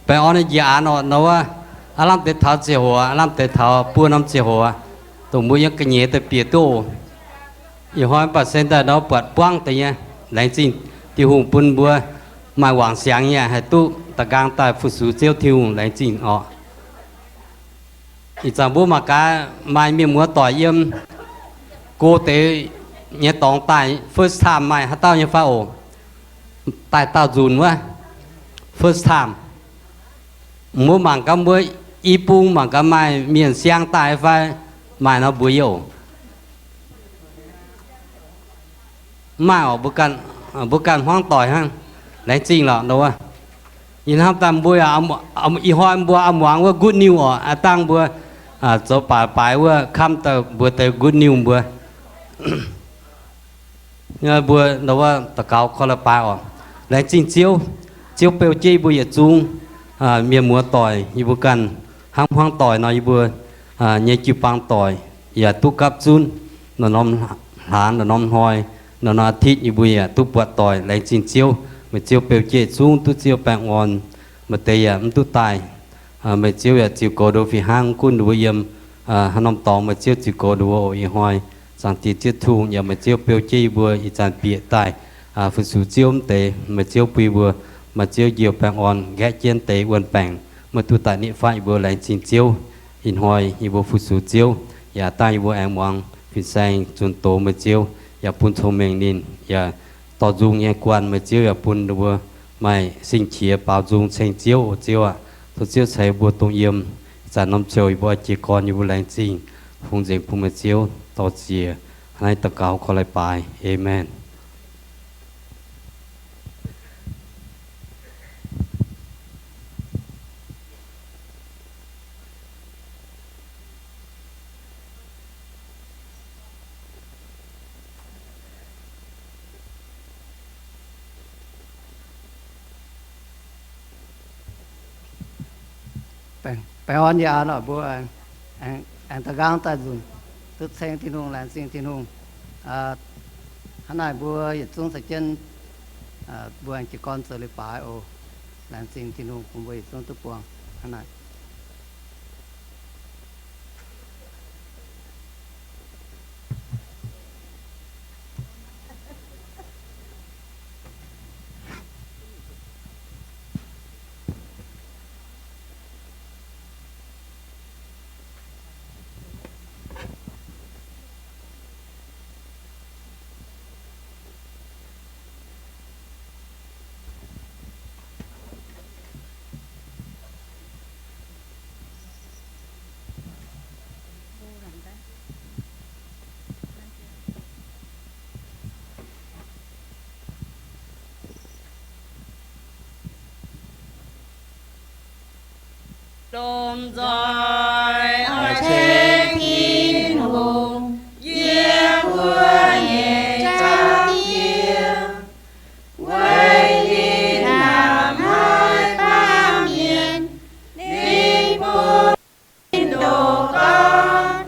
Baengh orn nyei njiec aanx orqc nor wuov, aav lamh deix taux ziangh hoc, aav lamh deix taux buo norm ziangh hoc, dongh mbuo yiem ga'nyeiz daaih bieqc duqv oc. Ih hnoi mv baac se daaih nor buatc buangv deix nyei. Laengz zingh Tin-Hungh bun mbuo maaih wangc siangx nyei haih duqv da'nqaang daaih fu-sux Ziouv Tin-Hungh, laengz zingh orqc. Ih zanc mbuo mangc gaax maaih mienh muoz doic yiem go deix nyei dorngx daaih first time maaih haaix dauh nyei fai oc? Daaih daauh nzunc wuov, first time. Mbuo mangc gaax mbuo i bung mangc gaax maaih mienh siang daaih fai? Maaih nor mbuox yie oc. Mv maaih oc, mbuo ganh hmuangv doic hnangv. Laengz zingh lorqc nor wuov. Ih hnamv daaih mbuo, ih hnoi mbuo a'muangx wuov good news oc, aa dangh mbuo zoux baaix baaix wuov kamv daaih mbuox deix good news mbuo. Mbuo nor wuov daux gaux korv-lienh baaix oc. Laengz zingh Ziouv. Ziouv beu jienv yie mbuo yietc zungv mienh muoz doic, yie mbuo ganh hnangv hmuangv doic nor, yie mbuo nyei jiu-baang doic yaac duqv gapv zunv norm-norm hlaangx, norm-norm hnoi, norm-norm aa^titv yie mbuo yaac duqv buatc doic. Laengz zingh Ziouv. Meih Ziouv beu jienv yietc zungv duqv Ziouv baengh orn. Maaih deix yaac mv duqv daaih. Meih Ziouv yaac ziux goux nduov fih hnangv gunv nduov yiem haaix norm dorngx meih Ziouv ziux goux nduov oc. Ih hnoi Zaangc Diex Ziouv Tin-Hungh yaac meih Ziouv beu jienv yie mbuo ih zanc bieqc daaih fu-sux Ziouv mv deix, meih Ziouv bun yie mbuo maaih Ziouv njoux baengh orn nqaeqv jienv deix wuon-baengc, meih duqv daaih nitv fatv yie mbuo. Laengz zingh Ziouv. Ih hnoi yie mbuo fu-sux Ziouv, yaac dangh yie mbuo aengx muangx fin-saeng zunh doz meih Ziouv yaac bun cong-mengh ninh, yaac dorh nzung nyei guanh meih Ziouv yaac bun ninh mbuo maaih sing-qiex baaux nzung ceng Ziouv oc Ziouv aac. Tov Ziouv ceix mbuo dongh yiem ih zanc norm ziouc yie mbuo oix jiez gorn yie mbuo laengz zingh fungx nzengc bun meih Ziouv. Dorh ziex hnangv naaiv daux gaux korv-lienh baaix. Aamen. Baengh orn yie aa lorqc mbuo aengx da'nqaang daaih nzunc duqv ceng Tin-Hungh, laengz zingh Tin-Hungh. Hnangv naaic mbuo yietc zungv caux jienv mbuo aengx jiez gorn zoux leiz-baaix oc. Laengz zingh Tin-Hungh bun mbuo yietc zungv duqv buangh hnangv naaic. Lomh nzoih oix ceng Tin-Hungh, yiem mbuo nyei Zaangc Diex, weic ninh hnamv haiz baamh mienh, ninh bun ninh ndoqc Dorn,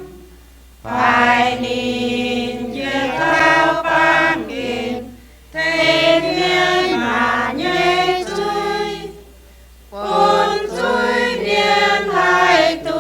faix ninh jiex taux baamh gen, tengx mienh maanc nyei zuiz, bun zuiz-mienh haih duqv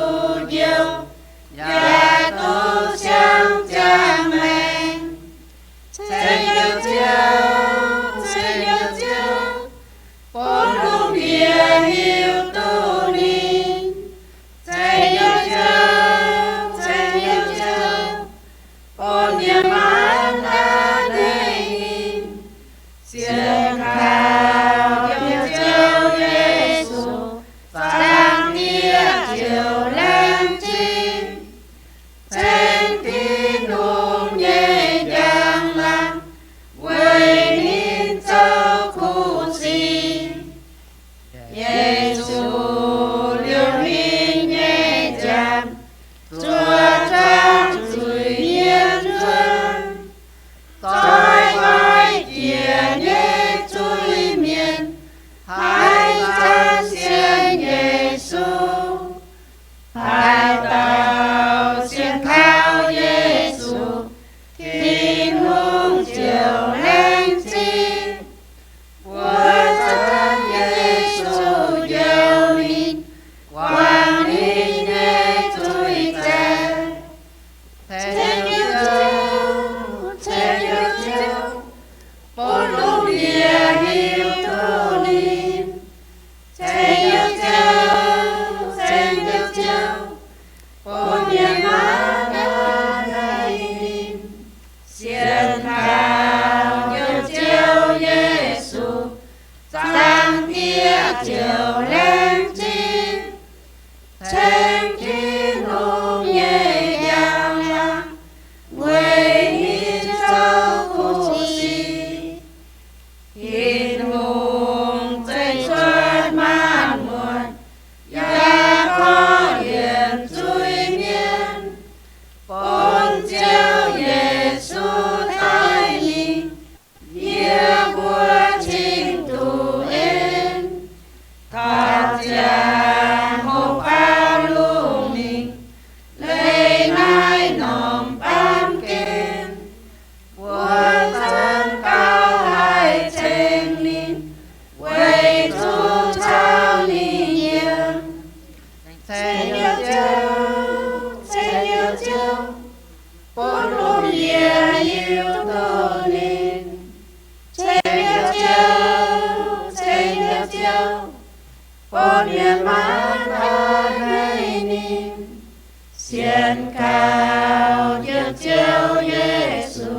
Yesu,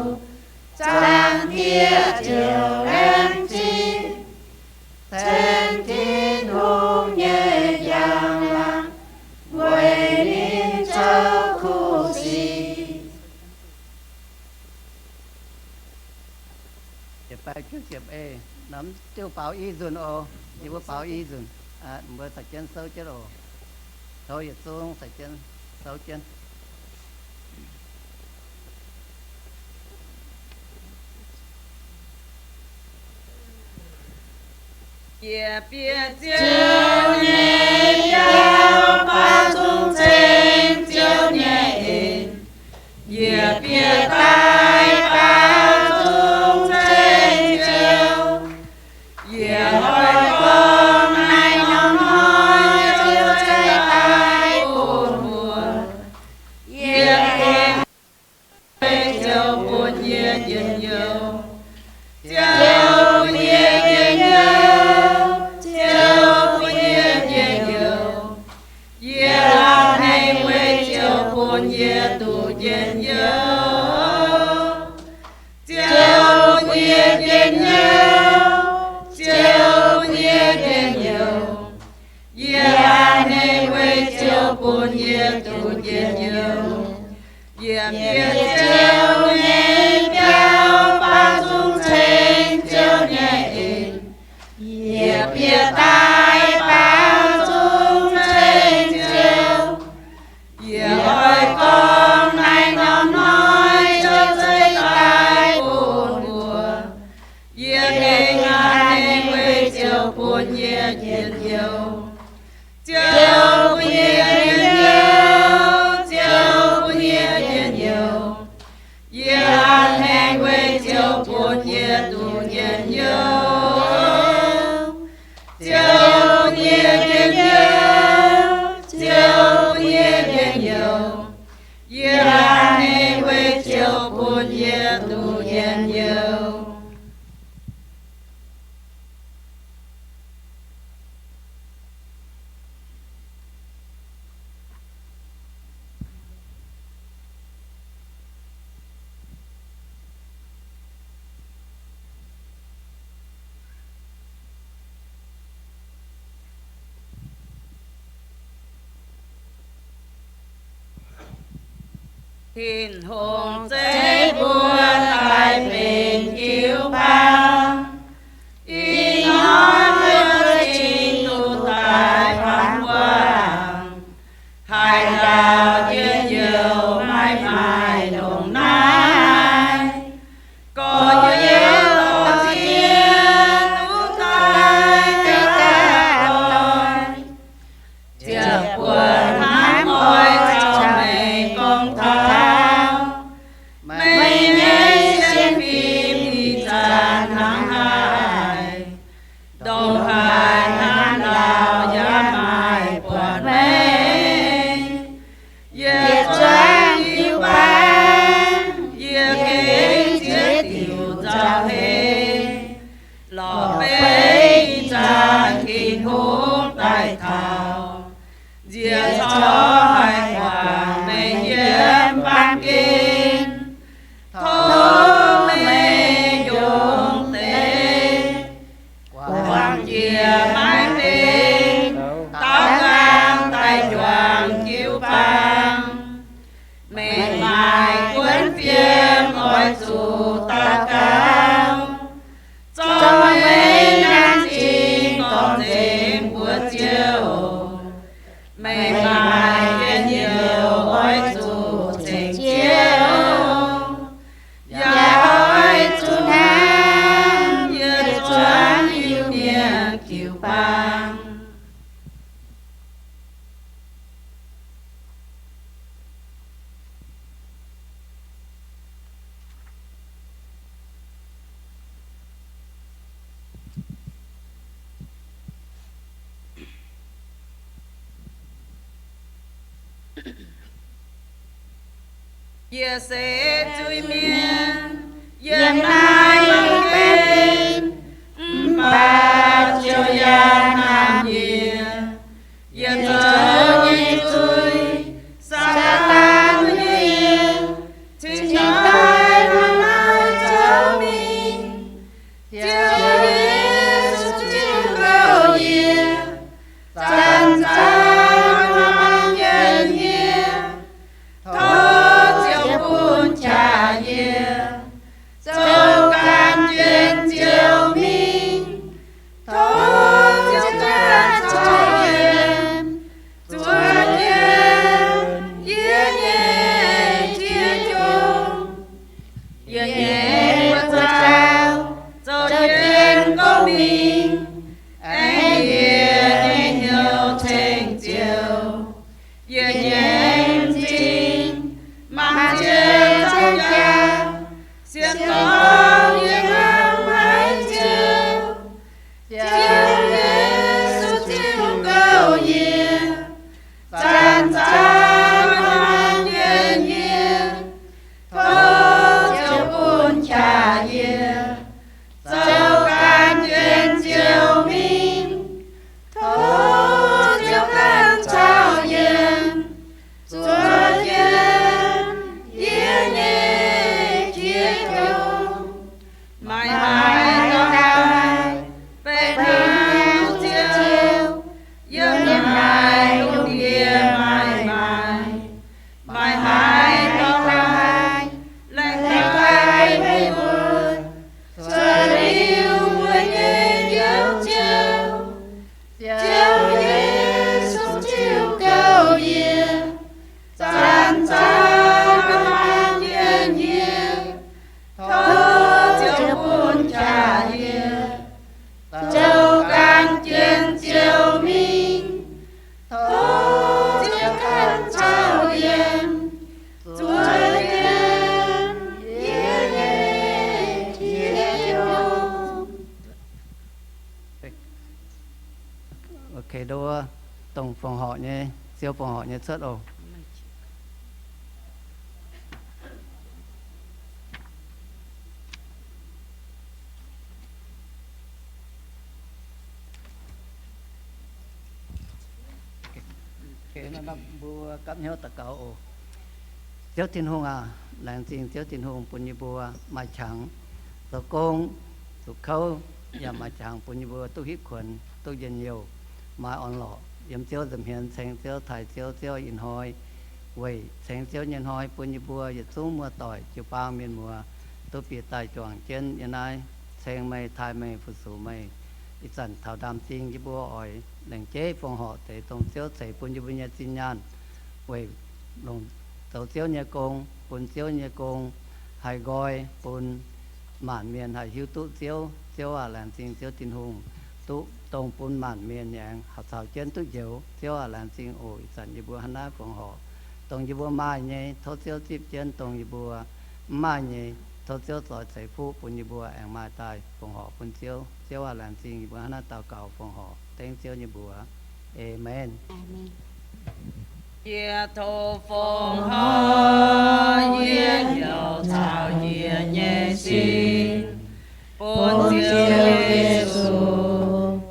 Zaangc Diex ziouc laengz zingh, ceng Tin-Hungh nyei njang-laangc weic ninh zoux kuv sic. Norm diuh baaux i nzunc oc. Yie mbuo baaux i nzunc, mbuo caux jienv souv jienv oc. Tov yietc zungv caux jienv souv jienv. Yietc bieqc Ziouv nyei biauv baaux nzung ceng Ziouv nyei en. Yietc bieqc daaih baaux nzung ceng Ziouv. Yie oix gorngv naaiv norm hnoi Ziouv ceix daaih bun mbuo. Yie gengh weic Ziouv bun yie njien-youh. Ziouv bun yie njien-youh. Ziouv bun yie njien-youh. Yie a'hneiv weic Ziouv bun yie duqv njien-youh. Ziouv bun yie njien-youh. Ziouv bun yie njien-youh. Yie a'hneiv weic Ziouv bun yie duqv njien-youh. Yietc bieqc Ziouv nyei biauv baaux nzung ceng Ziouv nyei en. Yietc bieqc daaih baaux nzung ceng Ziouv. Yie oix gorngv naaiv norm hnoi Ziouv ceix daaih bun mbuo. Yie gengh a'hneiv weic Ziouv bun yie njien-youh. Ziouv bun yie njien-youh. Ziouv bun yie njien-youh. Yie a'hneiv weic Ziouv bun yie duqv njien-youh. Ziouv bun yie njien-youh. Ziouv bun yie njien-youh. Yie a'hneiv weic Ziouv bun yie duqv njien-youh. Tin-Hungh zeiv mbuo daaih benx jiu-baang, ih hnoi mbuo cingx duqv daaih fangx waac. Haaix dauh njien-youh maiv maaih ndongc naaiv, gorx-youz dorh jienv duqv daaih gaax doic. Ziec buonc hnamv oix caux meih gorngv taux, meih nyei sienx fim ih zanc hnangv haaix, ndongc haaix hnangv lauh yaac maaih buatc meih. Yietc zungv jiu-baang yie gengh ziex diuc nzauh heix, lorz beiv ih zanc Tin-Hungh daaih taux. Nziex corc haih guangc meih yiem baamh gen, tov meih njongc deix guangc njiec maiv dengh, daaux nqaang daaih juangc jiu-baang. Meih maaih guonv fiem oix zuqc daux gaux, zorqv meih nanv zingh dorh nzengc mbuo Ziouv. Meih maaih njien-youh oix zuqc ceng Ziouv, yaac oix zuqc hnamv yietc zungv Iu-Mienh jiu-baang. Yie se zuiz-mienh yiem naaiv baamh gen, mv baac Ziouv yaac hnamv yie. Yie zoux nyei zuiz, Saadaan nyei yie, cingx nor Ziouv, yie hnamv haic Ziouv. Ziouv Yesu ziouc gouv yie, zanc zanc maaih mangc jienv yie. Tov Ziouv bun qaqv yie, zoux ganh jienv Ziouv mingh. Tov Ziouv ganh caux yie, zuov jienv yie nyei qiex jiouv. Maaih haaix dauh haih beiv hnangv Ziouv? Yiem naaiv lungh ndiev maiv maaih. Maaih haaix dauh haih laengz daaih meih mbuo, cuotv liuz mbuo nyei Njoux Ziouv? Ziouv Yesu ziouc gouv yie, zanc zanc mangc jienv yie. Tov Ziouv bun qaqv yie, zoux ganh jienv Ziouv mingh. Tov Ziouv ganh caux yie, zuov jienv yie nyei qiex jiouv. Ok, nduov dongh fongc horc nyei, Ziouv fongc horc nyei cuotv oc. Mbuo gapv hnyouv daux gaux oc. Ziouv Tin-Hungh aac, laengz zingh Ziouv Tin-Hungh bun yie mbuo maaih qangx zoux gong, zuqc kouv, yaac maaih qangx bun yie mbuo duqv hitv kuonx, duqv njien-youh, maaih orn-lorqc yiem Ziouv nza'hmien ceng Ziouv, taaih Ziouv, Ziouv ih hnoi weic ceng Ziouv nyei hnoi bun yie mbuo yietc zungv muoz-doic jiu-baang mienh muoz duqv bieqc daaih juangc jienv yiem naaiv ceng meih, taaih meih, fu-sux meih. Ih zanc taux ndaamv-zingh yie mbuo oix lengc jeiv fongc horc deix dongh Ziouv ceix bun yie mbuo nyei zinh nyaanh weic longc zoux Ziouv nyei gong, bun Ziouv nyei gong haih nqoi bun maanc mienh haih hiuv duqv Ziouv. Ziouv aac, laengz zingh Ziouv Tin-Hungh, duqv dongh bun maanc mienh aengx haih caux jienv duqv njoux. Ziouv aac, laengz zingh oc. Ih zanc yie mbuo hnangv naaiv fongc horc, dongh yie mbuo maaih nyei, tov Ziouv zipv jienv, dongh yie mbuo mv maaih nyei, tov Ziouv zoix ceix fuqv bun yie mbuo aengx maaih daaih fongc horc bun Ziouv. Ziouv aac, laengz zingh, yie mbuo hnangv naaiv daux gaux fongc horc dengv Ziouv nyei mbuox. Aamen. Yie tov fongc horc yie hnyouv caux yie nyei sin bun Ziouv Yesu,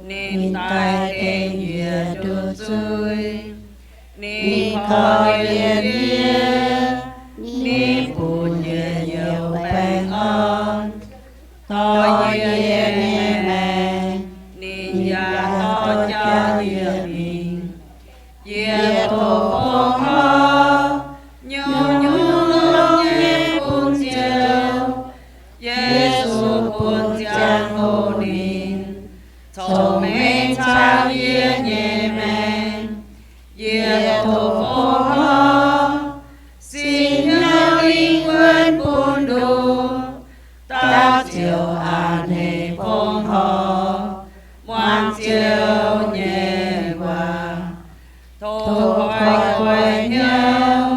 ninh daaih tengx yie nduqc zuiz. Ninh korv-lienh yie, ninh bun yie hnyouv baengh orn, dorh yie nyei maengc, ninh yaac dorh jauv yie mingh. Yie tov fongc horc, nyungc-nyungc longx nyei bun Ziouv. Yesu bun ziangh hoc ninh cong-mengh caux yie nyei maengc. Yie tov fongc horc, Singx Nyouz lingh wuonh bun nduqc, dauh ziouc a'hneiv fongc horc muangx Ziouv nyei waac. Tov koiv-koiv hnyouv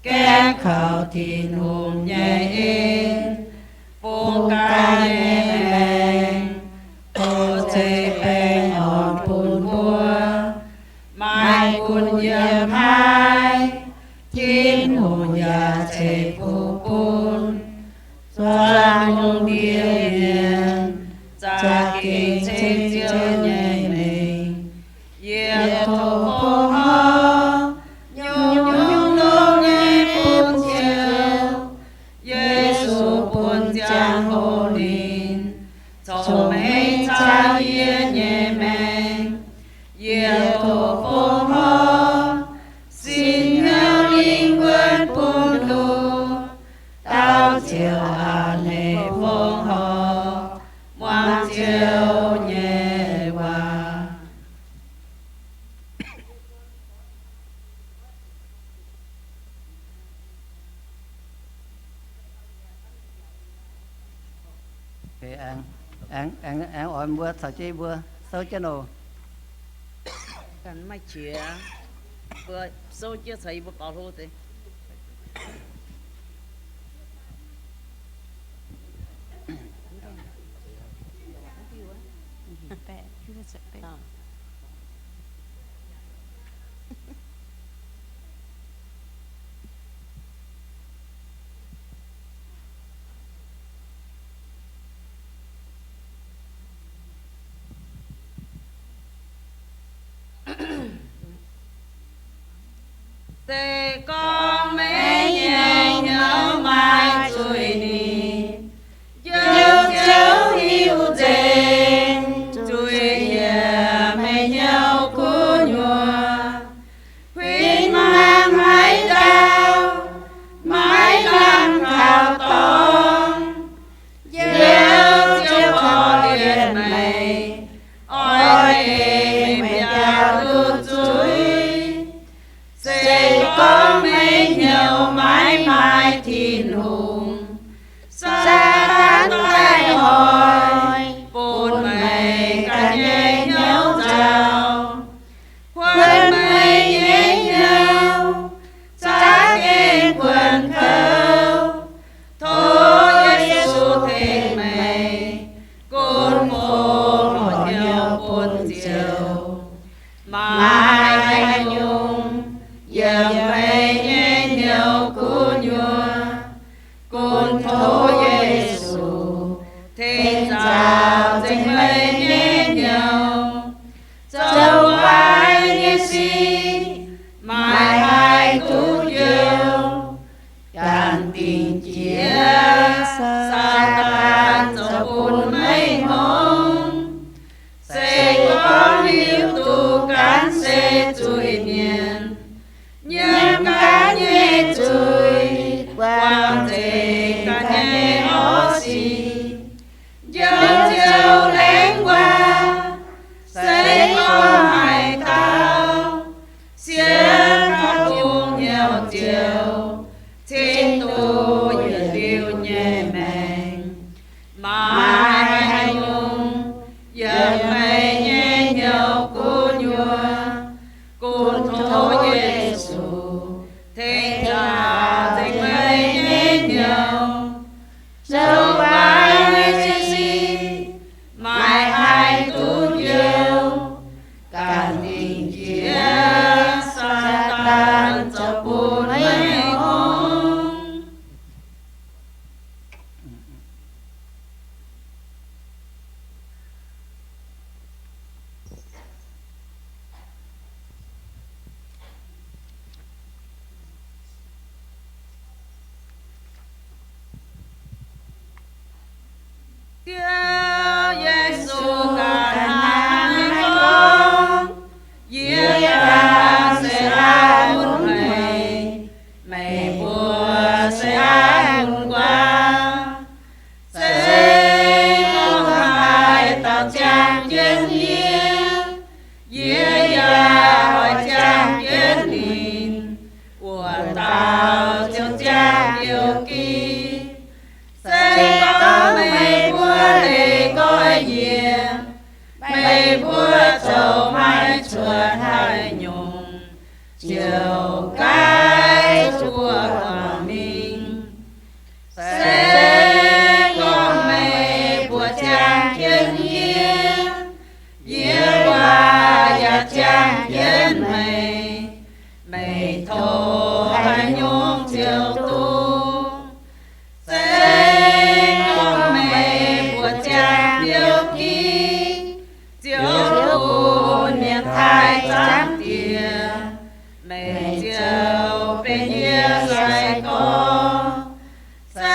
gaengh kaux Tin-Hungh nyei en, bungx ganh nyei maengc, tov ceix baengh orn bun mbuo. Maaih gunv yiem haaix, Tin-Hungh yaac ceix fuqv bun. Zuangx lungh ndiev mienh za'gengh ceng Ziouv nyei mengh. Yie tov fongc horc, nyungc-nyungc longx nyei bun Ziouv. Yesu bun ziangh hoc ninh cong-mengh caux yie nyei maengc. Yie tov fongc horc, Singx Nyouz lingh wuonh bun nduqc, dauh ziouc a'hneiv fongc horc muangx Ziouv nyei waac. Aengx, aengx, aengx oix mbuo caux jienv mbuo souv jienv oc. Ganh maaih qiex, mbuo souv jienv caux yie mbuo baaux hlo deix. Se gorngv meih nyei hnyouv maaih zuiz-nipc, Ziouv, Ziouv hiuv nzengc, zuiz-nipc meih hnyouv gu'nyuoz. Kuinx hmuangx haaix dauh maiv lamh kaux dorngx, Ziouv, Ziouv korv-lienh meih, oix tengx meih biaux nduqc zuiz. Se gorngv meih hnyouv maiv maaih Tin-Hungh, Saadaan daaih hoic bun meih ganh nyei hnyouv nzauh, kuonx meih nyei hnyouv, za'gengh kuonx kouv. Tov Yesu tengx meih gunv fongc horc hnyouv bun Ziouv. Maaih haaix nyungc yiem meih nyei hnyouv gu'nyuoz, gunv tov Yesu tengx nzaaux nzengc meih nyei hnyouv. Zoux waaic nyei sic maaih haih duqv njoux, ganh dingc jiex Saadaan zoux bun meih hngongx. Se gorngv hiuv duqv ganh se zuiz-mienh, nyiemc ganh nyei zuiz, buangh nzengc ganh nyei orv sic, Njoux Ziouv laengz waac, se gorngv haaix dauh sienx gauh bungx hnyouv Ziouv, cingx duqv yietc liuz nyei maengc. Maaih haaix nyungc yiem meih nyei hnyouv gu'nyuoz, gunv tov Yesu tengx nzaaux nzengc meih nyei hnyouv. Zoux waaic nyei sic maaih haih duqv njoux, ganh dingc jiex Saadaan zoux bun meih hngongx. Ziouv Yesu ganh hnangv naaiv gorngv, Yie ganh se aiv mun meih, meih mbuo se aiv mun guaav. Se gorngv maaih dauh ziangh jienv yie, yie yaac oix ziangh jienv ninh. Wuov dauh ziouc ziangh Liouh Giv. Se gorngv meih mbuo leih nqoi yie, meih mbuo zoux maiv cuotv haaix nyungc, ziouc gaiv zuqc buov guangc mingh. Se gorngv meih mbuo ziangh jienv yie, yie yaac ziangh jienv meih, meih tov haaix nyungc ziouc duqv. Se gorngv meih mbuo ziangh Liouh Giv, ziouc bun mienh taaih Zaangc Diex, meih ziouc benx yie sai-gorx. Se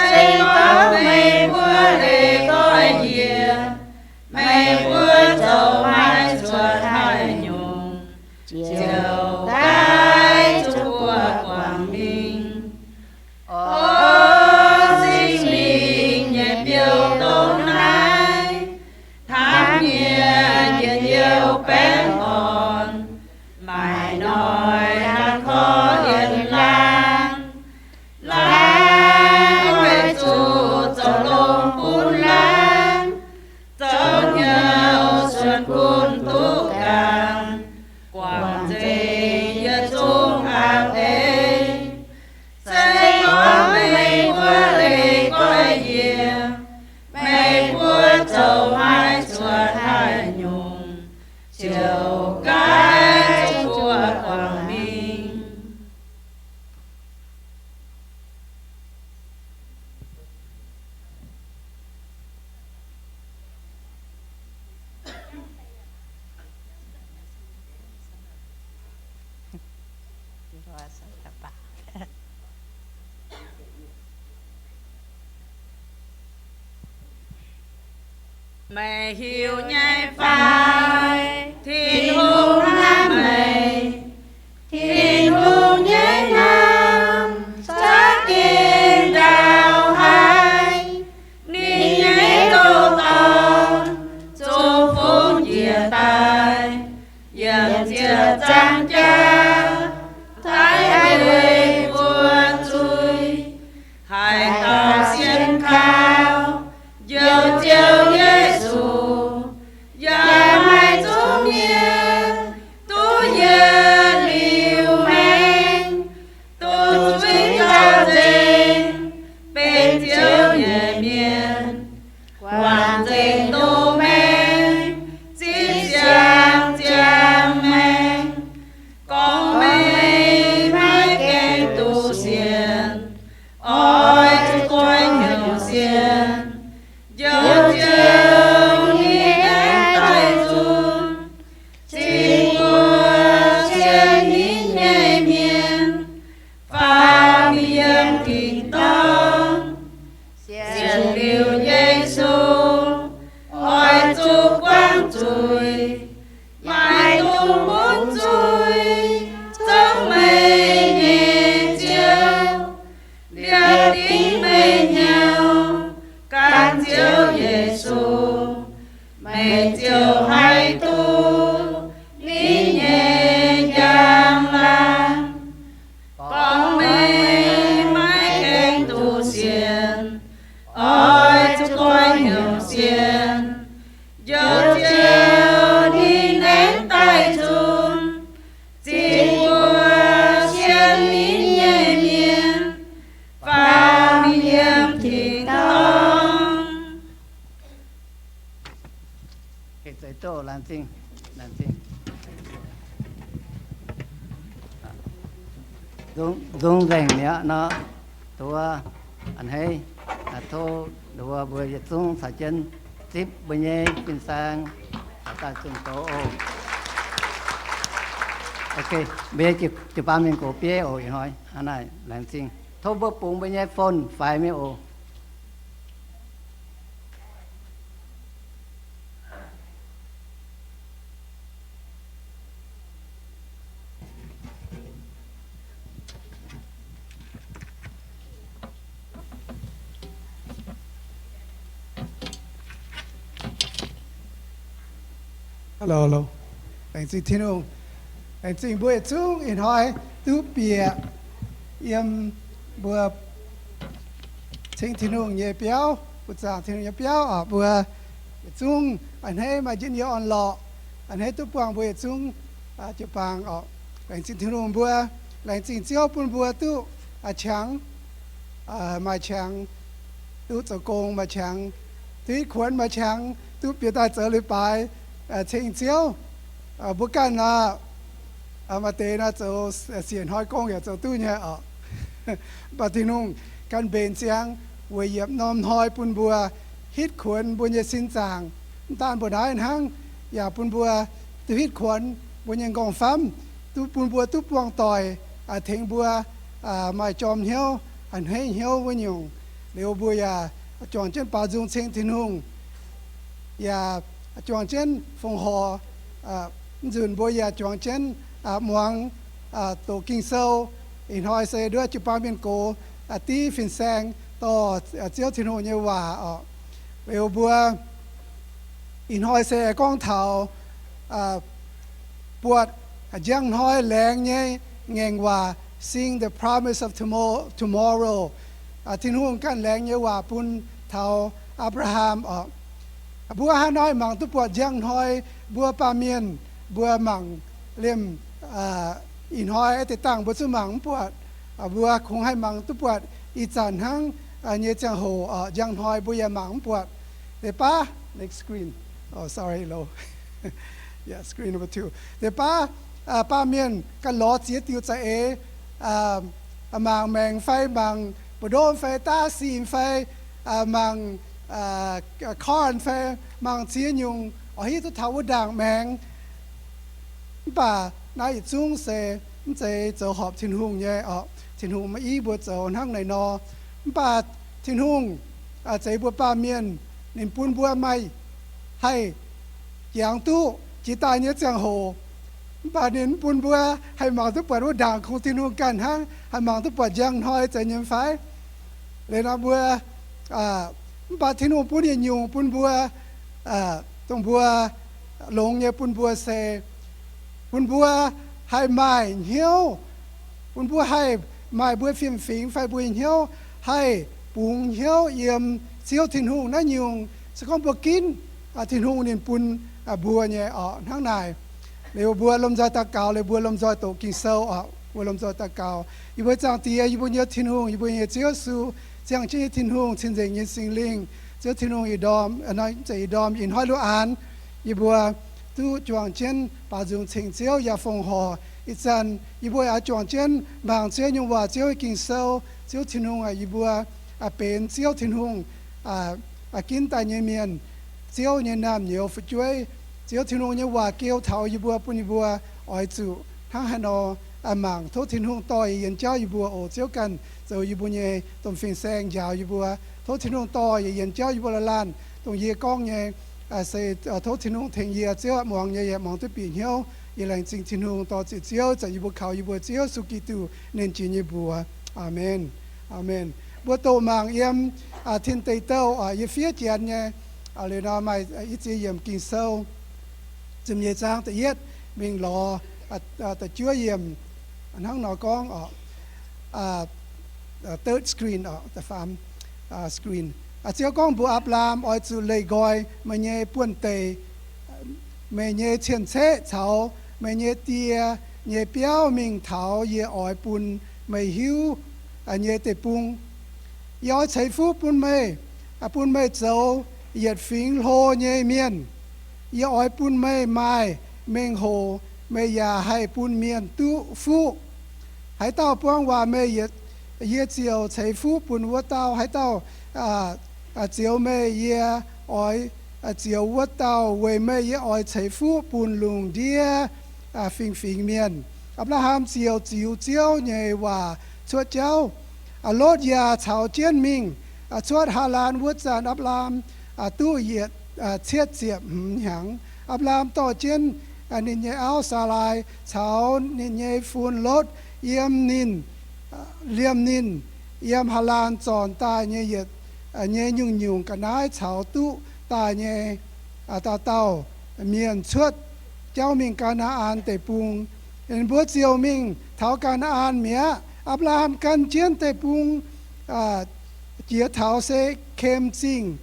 Meih hiuv nyei fai? Tin-Hungh hnamv meih. Tin-Hungh nyei hnamv za'gengh ndau haic. Ninh nyei ndoh dorn zoux fungx njiec daaih, yiem ziec zaang jaax taiv mbuo zuiz. Haaix dauh sienx kaux Njoux Ziouv Yesu, yaac maaih zungv mienh duqv yietc liuz maengx, duqv zuiz jauv nzengc, benx Ziouv nyei mienh, guangc nzengc ndoh maengx, zipv siang-ziangx maengx. Gorngv meih maiv gaengh duqv sienx, oix zuqc goiv hnyouv sienx. Njoux Ziouv ninh aengx daaih nzunc, cingx mbuo sienx ninh nyei mienh faaux mingh yiem tin-dorngh. Sienx liuz Yesu, oix zuqc buangv zuiz, maiv dungx munv zuiz, zungv meih nyei Ziouv. Liepc dingc meih hnyouv gan Ziouv Yesu, meih ziouc haih duqv ninh nyei njang-laangc. Gorngv meih maiv gaengh duqv sienx, oix zuqc goiv hnyouv sienx. Njoux Ziouv ninh aengx daaih nzunc, cingx mbuo sienx ninh nyei mienh faaux mingh yiem tin-dorngh. Nzung nzengc mi'aqv nor, nduov a'hneiv, tov nduov mbuo yietc zungv caux jienv zipv mbuo nyei fin-saeng daaih zunh doz oc. Mbuo nyei jiu-baang mienh gox bieiv oc, ih hnoi hnangv naaic laengz zingh. Tov mbuo bungx mbuo nyei phone faix mingh oc. Hello, hello. Laengz zingh Tin-Hungh. Laengz zingh mbuo yietc zungv ih hnoi duqv bieqc yiem mbuo ceng Tin-Hungh nyei biauv, buoz-zaangc Tin-Hungh nyei biauv oc. Mbuo yietc zungv a'hneiv maaih njien-youh orn-lorqc, a'hneiv duqv buangh mbuo yietc zungv jiu-baang oc. Laengz zingh Tin-Hungh mbuo, laengz zingh Ziouv bun mbuo duqv qangx, maaih qangx duqv zoux gong, maaih qangx duqv hitv kuonx, maaih qangx duqv bieqc daaih zoux leiz-baaix ceng Ziouv. Mbuo ganh aqv, maaih deix nor zoux siec hnoi gong yaac zoux duqv nyei oc. Mv baac Tin-Hungh ganh mbenc ziangx weic yietc norm hnoi bun mbuo hitv kuonx mbuo nyei sin zaangc. Mv daan mbuo naaiv hnangv, yaac bun mbuo duqv hitv kuonx mbuo nyei nqorngv-famv, duqv bun mbuo duqv buangh doic, tengx mbuo maaih jorm hnyouv, a'hneiv hnyouv wuov nyungc. Liuz mbuo yaac juangc jienv baaux nzung ceng Tin-Hungh, yaac juangc jienv fongc horc. Mv nzunc mbuo yaac juangc jienv muangx doqc Ging-Sou. Ih hnoi se nduov jiu-baang mienh gox div fin-saeng dorh Ziouv Tin-Hungh nyei waac oc. Liuz mbuo ih hnoi se gorngv taux buatc njang hnoi laengz nyei ngaengc waac, seeing the promise of tomo-, tomorrow. Tin-Hungh ganh laengz nyei waac bun taux Apc^laa^ham oc. Mbuo hnangv naaiv mangc duqv buatc njang hnoi, mbuo baamh mienh mbuo mangc liemh ih hnoi deix dangh mbuo zungv mangc mv buatc. Mbuo kungx haih mangc duqv buatc ih zanc hnangv nyei ziangh hoc oc, njang hnoi mbuo yaac mangc mv buatc. Deix baav, next screen. Oh, sorry, low. Yeah, screen number two. Deix baav baamh mienh ganh lorz ziex diuh za'eix, mangc maengc fai mangc mbu'ndongv fai daav sin fai mangc corn fai mangc ziex nyungc oix hiuv duqv taux wuov ndaangc maengx. Mv baac naaiv yietc zungv se mv zeiz zoux horpc Tin-Hungh nyei oc. Tin-Hungh maiv i mbuo zoux hnangv naaiv nor. Mv baac Tin-Hungh zeix mbuo baamh mienh, ninh bun mbuo maaih haih jangx duqv jiex daaih nyei ziangh hoc. Mv baac ninh mv bun mbuo haih mangc duqv buatc wuov ndaangc kungx Tin-Hungh ganh hnangv, haih mangc duqv buatc njang hnoi zeiz nyei fai? Liuz nor mbuo, mv baac Tin-Hungh bun yietc nyungc bun mbuo, dongh mbuo longx nyei bun mbuo se, bun mbuo haih maaih hnyouv, bun mbuo haih maaih mbuo fiem-fingx fai mbuo nyei hnyouv haih bungx hnyouv yiem Ziouv Tin-Hungh naaiv nyungc. Se gorngv mbuo ginv Tin-Hungh ninh bun mbuo nyei orqc. Hnangv naaic, liuz mbuo lomh nzoih daux gaux, liuz mbuo lomh nzoih doqc Ging-Sou oc. Mbuo lomh nzoih daux gaux. Yie mbuo Zaangc Diex, yie mbuo nyei Tin-Hungh, yie mbuo nyei Ziouv Yesu, ziangh jienv nyei Tin-Hungh, cing-nzengc nyei Singx Lingh, Ziouv Tin-Hungh, ih ndorm, ih hnoi luoqc aanx yie mbuo duqv juangc jienv baaux nzung ceng Ziouv yaac fongc horc. Ih zanc yie mbuo oix juangc jienv mangc Ziouv nyei waac, Ziouv nyei Ging-Sou. Ziouv Tin-Hungh aac, yie mbuo benx Ziouv Tin-Hungh ginv daaih nyei mienh, Ziouv nyei naamh nyouz fu'jueiv. Ziouv Tin-Hungh nyei waac geu taux yie mbuo, bun yie mbuo oix zuqc hnangv haaix nor mangc. Tov Tin-Hungh dorh yienx jauv yie mbuo oc. Ziouv ganh zoux yie mbuo nyei domh fin-saeng njaaux yie mbuo. Tov Tin-Hungh dorh yienx jauv yie mbuo laanh laanh. Dongh yie gorngv nyei se tov Tin-Hungh tengx yie. Ziouv aah, muangx nyei yaac muangx duqv bieqc hnyouv. Yie laengz zingh Tin-Hungh, dorh ziec Ziouv, zanc yie mbuo kaux yie mbuo Ziouv Yesu Giduc nernh Jiex nyei mbuox. Aamen. Aamen. Mbuo doqc mangc yiem Tin Deic Douh, yie fiev Janx nyei. Liuz nor maaih i ziex yiemc Ging-Sou, ziepc nyeic zaang da'yietv mingh lorz da'juov yiemc. Hnangv nor gorngv oc, third screen oc, da'faam screen. Ziouv gorngv mbuox Apc^laam, Oix zuqc leih nqoi meih nyei buonv-deic, meih nyei cien-ceqv caux meih nyei die nyei biauv mingh taux yie oix bun meih hiuv nyei deic-bung. Yie oix ceix fuqv bun meih, bun meih zoux yietc fingx hlo nyei mienh. Yie oix bun meih maaih mengh hoc, meih yaac haih bun mienh duqv fuqv. Haaix dauh buang waac meih, yie ziouc ceix fuqv bun wuov dauh. Haaix dauh zioux meih, yie oix zioux wuov dauh. Weic meih yie oix ceix fuqv bun lungh ndiev fingx-fingx mienh. Apc^laa^ham ziouc ziux Ziouv nyei waac cuotv jauv. Lotv yaac caux jienv mingh. Cuotv Haalaan wuov zanc, Apc^laa^ham duqv yietc cietv ziepc hmz hnyangx. Apc^laa^ham dorh jienv ninh nyei auv, Saalaai, caux ninh nyei fun, Lotv, yiem ninh, liemh ninh yiem Haalaan zornc daaih nyei yietc, nyei nyungc-nyungc ga'naaiv caux duqv daaih nyei dauh dauh mienh cuotv jauv mingh Gaa^naa^an Deic-Bung. Ninh mbuo ziouc mingh taux Gaa^naa^an mi'aqv. Apc^laa^ham gan jienv deic-bung jiex taux Se^kem Zingh,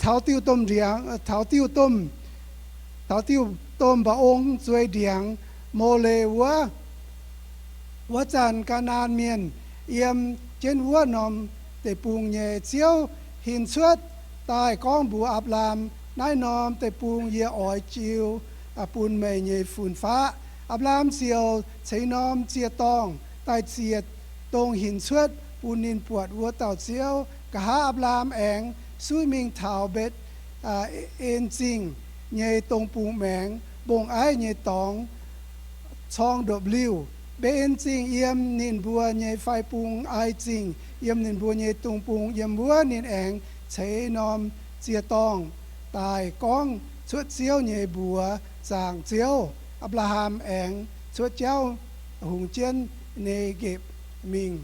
taux diuh domh ndiangx, taux diuh domh, taux diuh domh mba'ong zueiz ndiangx, Mole wuov. Wuov zanc Gaa^naa^an Mienh yiem jienv wuov norm deic-bung nyei. Ziouv hinc cuotv daaih gorngv mbuox Apc^laa^ham, Naaiv norm deic-bung yie oix jiu bun meih nyei fun faqv. Apc^laa^ham ziouc ceix norm ziec-dorngh daaih ziec dongh hinc cuotv bun ninh buatc wuov dauh Ziouv. Nqa'haav Apc^laa^ham aengx suiv mingh taux Mbetc^en Zingh nyei dong bung maengx, mbong-aiv nyei dorngx corng ndopv-liuh. Mbetc^en Zingh yiem ninh mbuo nyei fai bung, Ai Zingh yiem ninh mbuo nyei dong bung. Yiem wuov ninh aengx ceix norm ziec-dorngh daaih gorngv cuotv Ziouv nyei mbuox zaangc Ziouv. Apc^laa^ham aengx cuotv jauv hungx jienv Ne^gepc mingh.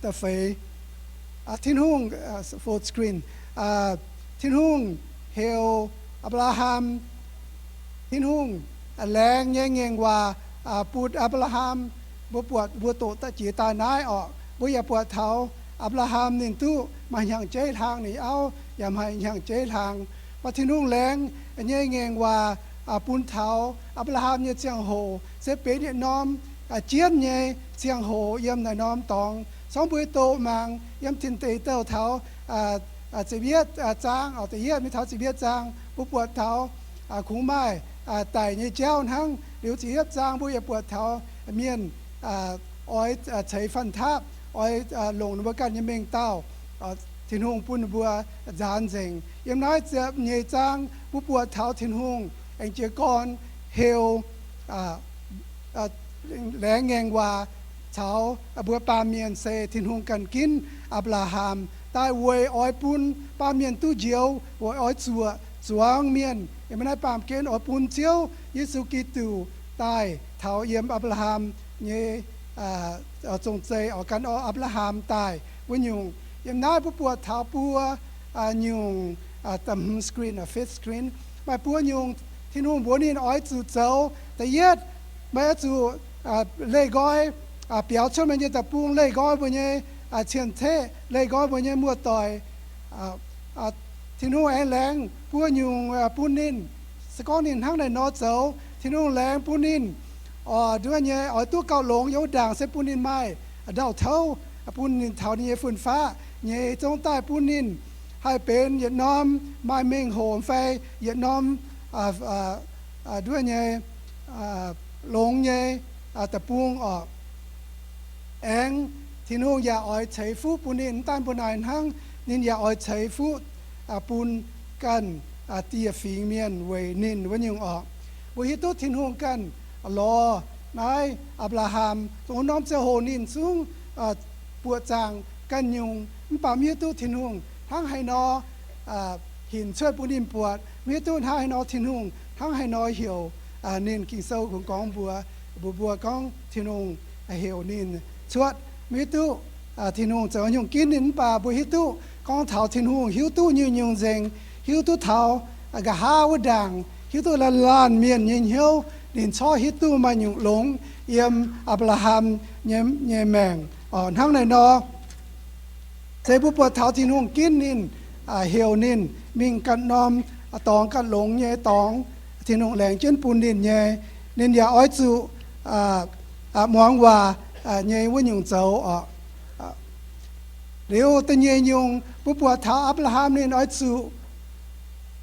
Da'feix, Tin-Hungh, Tin-Hungh heuc Apc^laa^ham, Tin-Hungh laengz nyei ngaengc waac bun Apc^laa^ham. Mbuo buatc, mbuo doqc jiex daaih naaiv orqc, mbuo yaac buatc taux Apc^laa^ham ninh duqv maaih hnyangx-jeiv hlaang, ninh auv yaac maaih hnyangx-jeiv hlaang. Mv baac Tin-Hungh laengz nyei ngaengc waac bun taux Apc^laa^ham nyei ziangh hoc se benx yietc norm jienv nyei ziangh hoc yiem naaiv norm dorngx. Corc mbuo doqc mangc yiem Tin Deic Douh taux ziepc yietv zaang, da'yietv mingh taux ziepc yietv zaang, mbuo buatc taux kungx maaih daic nyei jauv hnangv. Liuz ziepc yietv zaang mbuo yaac buatc taux mienh oix ceix fanh-taapv, oix longc ninh mbuo ganh nyei mengh dauh. Tin-Hungh bun ninh mbuo nzaanx nzengc. Yiem naaiv ziepc nyeic zaang mbuo buatc taux Tin-Hungh aengx jiez gorn heuc laengz ngaengc waac caux mbuo baamh mienh se Tin-Hungh ganh ginv Apc^laa^ham. daaih weic oix bun baamh mienh duqv njoux, weic oix zuoqc zuangx mienh. Yiem naaiv baamh gen oix bun Ziouv Yesu Giduc daaih taux yiem Apc^laa^ham nyei zong-zeiv, oix gan orv Apc^laa^ham daaih wuov nyungc. Yiem naaiv mbuo buatc taux buo nyungc, fifth screen, maaih buo nyungc Tin-Hungh mbuox ninh oix zuqc zoux. Da'yietv, meih oix zuqc leih nqoi, biaux cuotv meih nyei deic-bung, leih nqoi mbuo nyei cien-ceqv, leih nqoi mbuo nyei muoz-doic. Tin-Hungh aengx laengz buo nyungc bun ninh. Se gorngv ninh hnangv naaiv nor zoux, Tin-Hungh laengz bun ninh oix nduov nyei, oix duqv gauh longx yiem wuov ndaangc se bun ninh maaih ndau-touv, bun ninh taux ninh nyei fun-faqv nyei zong daaih bun ninh haih benx yietc norm maaih mengh hoc fai yietc norm nduov nyei longx nyei deic-bung orqc. Aengx Tin-Hungh yaac oix ceix fuqv bun ninh. Mv daan mbuo naaic hnangv, ninh yaac oix ceix fuqv bun ganh dieh fingx mienh weic ninh wuov nyungc orqc. Mbuo hiuv duqv Tin-Hungh ganh lorz naaiv Apc^laa^ham dongh wuov norm ziangh hoc ninh zungv buoqc zaangc ganh nyungc, mv baac mv hiuv duqv Tin-Hungh hnangv haaix nor hinc cuotv bun ninh buatc. Mv hiuv duqv hnangv haaix nor Tin-Hungh hnangv haaix nor heuc ninh. Ging-Sou kungx gorngv mbuox mbuo, mbuo gorngv Tin-Hungh heuc ninh cuotv. Mv hiuv duqv Tin-Hungh zoux nyungc ginv ninh, mv baac mbuo hiuv duqv gorngv taux Tin-Hungh hiuv duqv nyungc-nyungc nzengc, hiuv duqv taux nqa'haav wuov ndaangc, hiuv duqv laanh laanh mienh nyei hnyouv. Ninh corc hiuv duqv maaih nyungc longx yiem Apc^laa^ham nyei, nyei maengc. Hnangv naaiv nor, se mbuo buatc taux Tin-Hungh ginv ninh, heuc ninh mingh ganh norm dorngx ganh longx nyei dorngx, Tin-Hungh laengz jienv bun ninh nyei. Ninh yaac oix zuqc muangx waac nyei wuov nyungc zoux orqc. Liuz da'nyeic nyungc, mbuo buatc taux Apc^laa^ham ninh oix zuqc,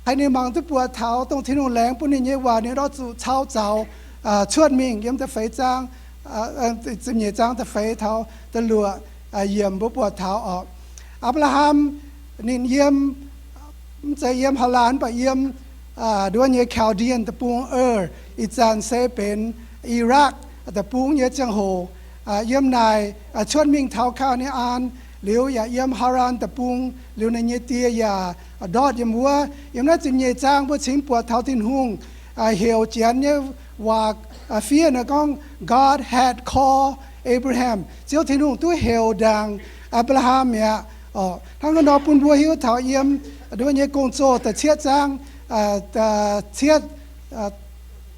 haih ninh mangc duqv buatc taux dongh Tin-Hungh laengz bun ninh nyei waac, ninh oix zuqc cau zaux cuotv mingh. Yiem da'feix zaang, ziepc nyeic zaang da'feix taux da'luoqc yiemc mbuo buatc taux orqc. Apc^laa^ham ninh yiem, mv zeiz yiem Haalaan, mv baac yiem nduov nyei Chaldean deic-bung, Ur, ih zanc se benx Irakv deic-bung nyei ziangh hoc. Yiem naaic cuotv mingh taux Kaa^naa^an, liuz yaac yiem Haalaan deic-bung, liuz ninh nyei die yaac ndortv yiem wuov. Yiem naaiv ziepc nyeic zaang mbuo cingx buatc taux Tin-Hungh heuc Janx nyei waac fiev nor gorngv, God had called Abraham. Ziouv Tin-Hungh duqv heuc ndaangc Apc^laa^ham mi'aqv. Hnangv naaiv nor bun mbuo hiuv taux yiem nduov nyei Gong-Zoh da'cietv zaang,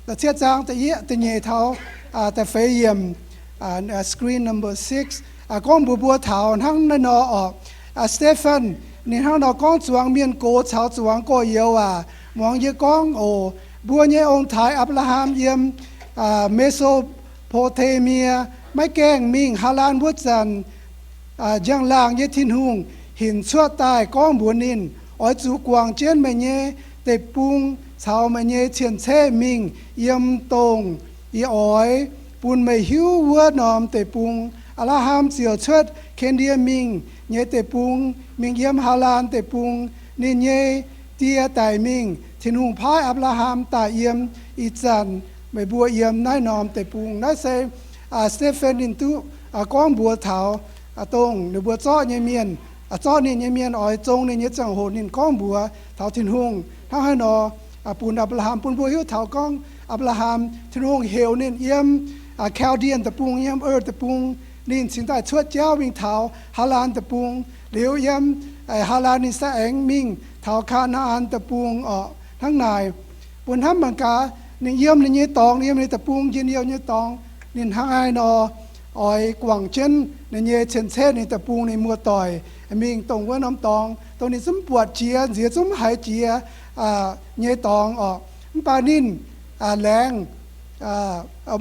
da'cietv zaang da'nyeic taux da'feix yiemc, screen number six, gorngv mbuox mbuo taux hnangv naaiv nor orqc. Stephen ninh hnangv nor gorngv, Zuangx mienh gox caux zuangx gorx-youz aac, muangx yie gorngv oc. Mbuo nyei ong-taaix Apc^laa^ham yiem Me^so^po^taa^mie maiv gaengh mingh Haalaan wuov zanc, njang-laangc nyei Tin-Hungh hinc cuotv daaih gorngv mbuox ninh, Oix zuqc guangc jienv meih nyei deic-bung caux meih nyei cien-ceqv mingh yiem dongh yie oix bun meih hiuv wuov norm deic-bung. Apc^laa^ham ziouc cuotv Ken^ndie Mingh nyei deic-bung, mingh yiem Haalaan deic-bung. Ninh nyei die daic mingh. Tin-Hungh paaiv Apc^laa^ham daaih yiem ih zanc meih mbuo yiem naaiv norm deic-bung. Naaiv se Stephen ninh duqv gorngv mbuox taux dongh ninh mbuo zorqv nyei mienh, zorqv ninh nyei mienh oix zong ninh nyei ziangh hoc ninh gorngv mbuox taux Tin-Hungh hnangv haaix nor bun Apc^laa^ham. Bun mbuo hiuv taux gorngv Apc^laa^ham, Tin-Hungh heuc ninh yiem Chaldean deic-bung, yiem Ur deic-bung, ninh cingx daaih cuotv jauv mingh taux Haalaan deic-bung, liuz yiem Haalaan ninh se aengx mingh taux Kaa^naa^an deic-bung orqc. Hnangv naaic, mbuo hnamv mangc gaax, ninh yiem ninh nyei dorngx, yiem ninh deic-bung njien-youh nyei dorngx, ninh hnangv haaix nor oix guangc jienv ninh nyei cien-ceqv, ninh deic-bung, ninh muoz-doic mingh dongh wuov norm dorngx dongh ninh zungv buatc jiex, nziex zungv haiz jiex nyei dorngx orqc. Mv baac ninh laengz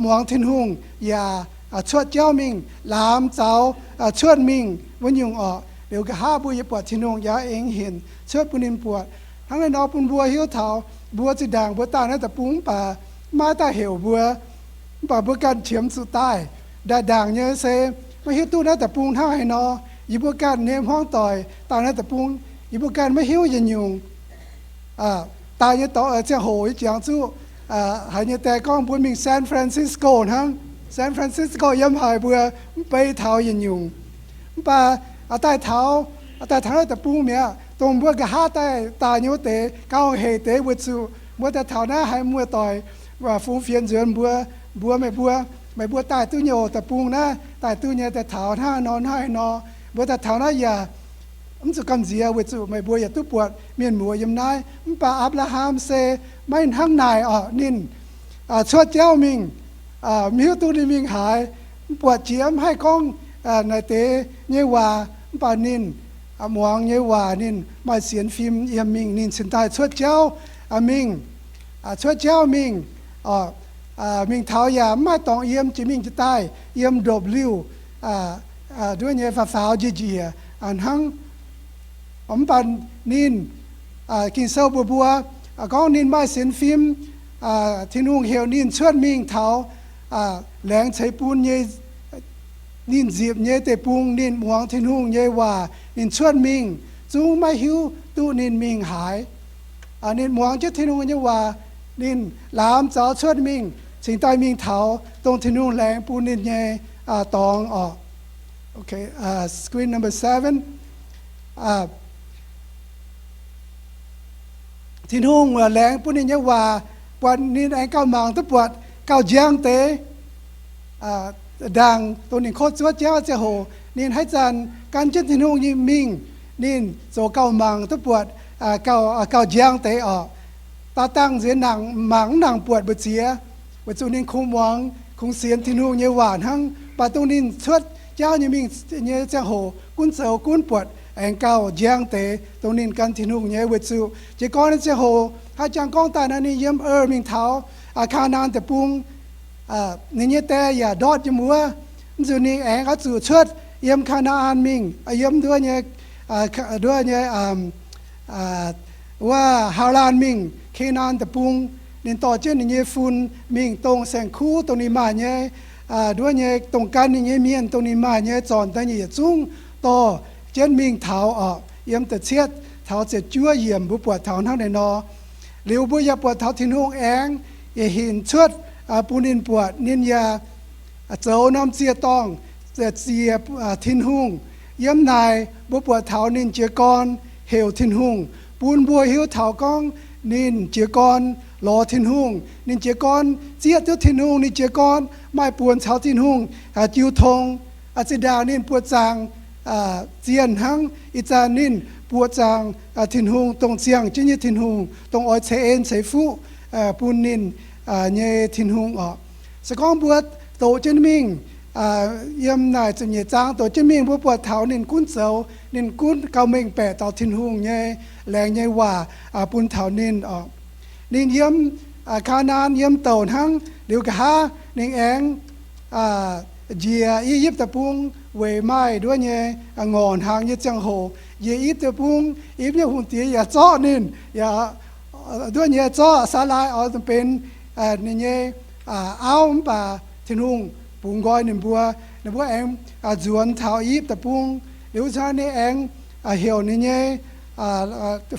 muangx Tin-Hungh yaac cuotv jauv mingh, laamz zaux cuotv mingh wuov nyungc orqc. Liuz nqa'haav mbuo yie buatc Tin-Hungh yaac aengx hinc cuotv bun ninh buatc. Hnangv naaiv nor bun mbuo hiuv taux mbuo zinh ndaangc mbuo daaih naaiv deic-bung mv baac maiv maaih daaih heuc mbuo, mv baac mbuo ganh qiemx zuqc daaih. Ndaangc nyei se maiv hiuv duqv naaiv deic-bung hnangv haaix nor. Yie mbuo ganh nyei hmuangv doic daaih naaiv deic-bung, yie mbuo ganh maiv hiuv yietc nyungc. Daaih nyei dorngx, ziangh hoc yie jangx zuqc haiz nyei die gorngv mbuo mingh San Francisco hnangv. San Francisco yiem haaix mbuo mv bei taux yietc nyungc. Mv baac daaih taux daaih taux naaiv deic-bung mi'aqv, dongh mbuo nqa'haav daaih, daaih nyei wuov deix gauh hec deix, weic zuqc mbuo daaih taux naaiv haiz muoz-doic fungx fienx nzuonx mbuo, mbuox meih mbuo, meih mbuo daaih duqv nyei oc, deic-bung naaiv daaih duqv nyei, daaih taux hnangv nor hnangv nor. Mbuo daaih taux naaiv yaac mv zuqc gamh nziex, weic zuqc meih mbuo yaac duqv buatc mienh muoz yiem naaiv. Mv baac Apc^laa^ham se maiv hnangv naaic oc. Ninh cuotv jauv mingh, mv hiuv duqv ninh mingh haaix, mv buatc jiex, mv haih gorngv naaic deix nyei waac. Mv baac ninh muangx nyei waac, ninh maaih sienx fim yiem mingh, ninh cingx daaih cuotv jauv mingh, cuotv jauv mingh, mingh taux yaac mv maaih dorngx yiem, jiex mingh jiex daaih yiem ndopv-liuh, nduov nyei faaux faaux njiec njiec hnangv. Mv baac ninh, Ging-Sou mbuox mbuo gorngv ninh maaih sienx fim. Tin-Hungh heuc ninh cuotv mingh taux laengz ceix bun nyei, ninh nzipc nyei deic-bung, ninh muangx Tin-Hungh nyei waac, ninh cuotv mingh, zungv maiv hiuv duqv ninh mingh haaix. Ninh muangx jienv Tin-Hungh nyei waac, ninh laamz zaux cuotv mingh, cingx daaih mingh taux dongh Tin-Hungh laengz bun ninh nyei dorngx oc. Screen number seven. Tin-Hungh laengz bun ninh nyei waac, buatc ninh aengx gauh mangc duqv buatc gauh njang deix. Ndaangc dongh ninh kotv zuov jauv ziangh hoc, ninh haaix zanc gan jienv Tin-Hungh nyei mingh, ninh zoux gauh mangc duqv buatc gauh njang deix oc. Daaih dangh nziex mangc mv nangc buatc mbu'ziex, weic zuqc ninh kungx muangx, kungx sienx Tin-Hungh nyei waac hnangv. Mv baac dongh ninh cuotv jauv nyei mingh nyei ziangh hoc, gunv zoux gunv buatc aengx gauh njang deix dongh ninh gan Tin-Hungh nyei. Weic zuqc jiez gorn nyei ziangh hoc, haaix jangx gorngv daaih nor, ninh yiem Ur mingh taux Kaa^naa^an Deic-Bung. Ninh nyei die yaac ndortv yiem wuov. Mv zuqc ninh aengx oix zuqc cuotv yiem Kaa^naa^an mingh, yiem nduov nyei, nduov nyei, wuov Haalaan mingh, Kaa^naa^an Deic-Bung. Ninh dorh jienv ninh nyei fun mingh, dongh saeng-kuv dongh ninh maaih nyei, nduov nyei, dongh gan ninh nyei mienh dongh ninh maaih nyei zornc daaih nyei yietc zungv dorh jienv mingh taux oc. Yiem da'cietv taux ziepc juov yiemc mbuo buatc taux hnangv naaiv nor. Liuz mbuo yaac buatc taux Tin-Hungh aengx yietc hinc cuotv bun ninh buatc. Ninh yaac zoux norm ziec-dorngh ziec Tin-Hungh. Yiem naaic mbuo buatc taux ninh jiez gorn heuc Tin-Hungh, bun mbuo hiuv taux gorngv ninh jiez gorn lorz Tin-Hungh, ninh jiez gorn zieqv duqv Tin-Hungh, ninh jiez gorn maaih buonc caux Tin-Hungh jiu tong. Zinh ndaangc ninh buoqc zaangc zienh hnangv, ih zanc ninh buoqc zaangc Tin-Hungh, dongh ziangh jienv nyei Tin-Hungh, dongh oix ceix en ceix fuqv bun ninh nyei Tin-Hungh oc. Se gorngv mbuo doqc jienv mingh, yiem naaic ziepc nyeic zaang doqc jienv mingh, mbuo buatc taux ninh gunv zoux, ninh gunv gauh mengh baeqc taux Tin-Hungh nyei laengz nyei waac bun taux ninh oc. Ninh yiem Kaa^naa^an yiem douc hnangv. Liuz nqa'haav ninh aengx njiec I^yipv Deic-Bung weic maaih nduov nyei ngorc hnaangx nyei ziangh hoc. Njiec I^yipv Deic-Bung, I^yipv nyei hungh diex yaac zorqv ninh, yaac nduov nyei zorqv Saalaai oix benx ninh nyei auv. Mv baac Tin-Hungh bungx nqoi ninh mbuo, ninh mbuo aengx nzuonx taux I^yipv Deic-Bung. Liuz cin ninh aengx heuc ninh nyei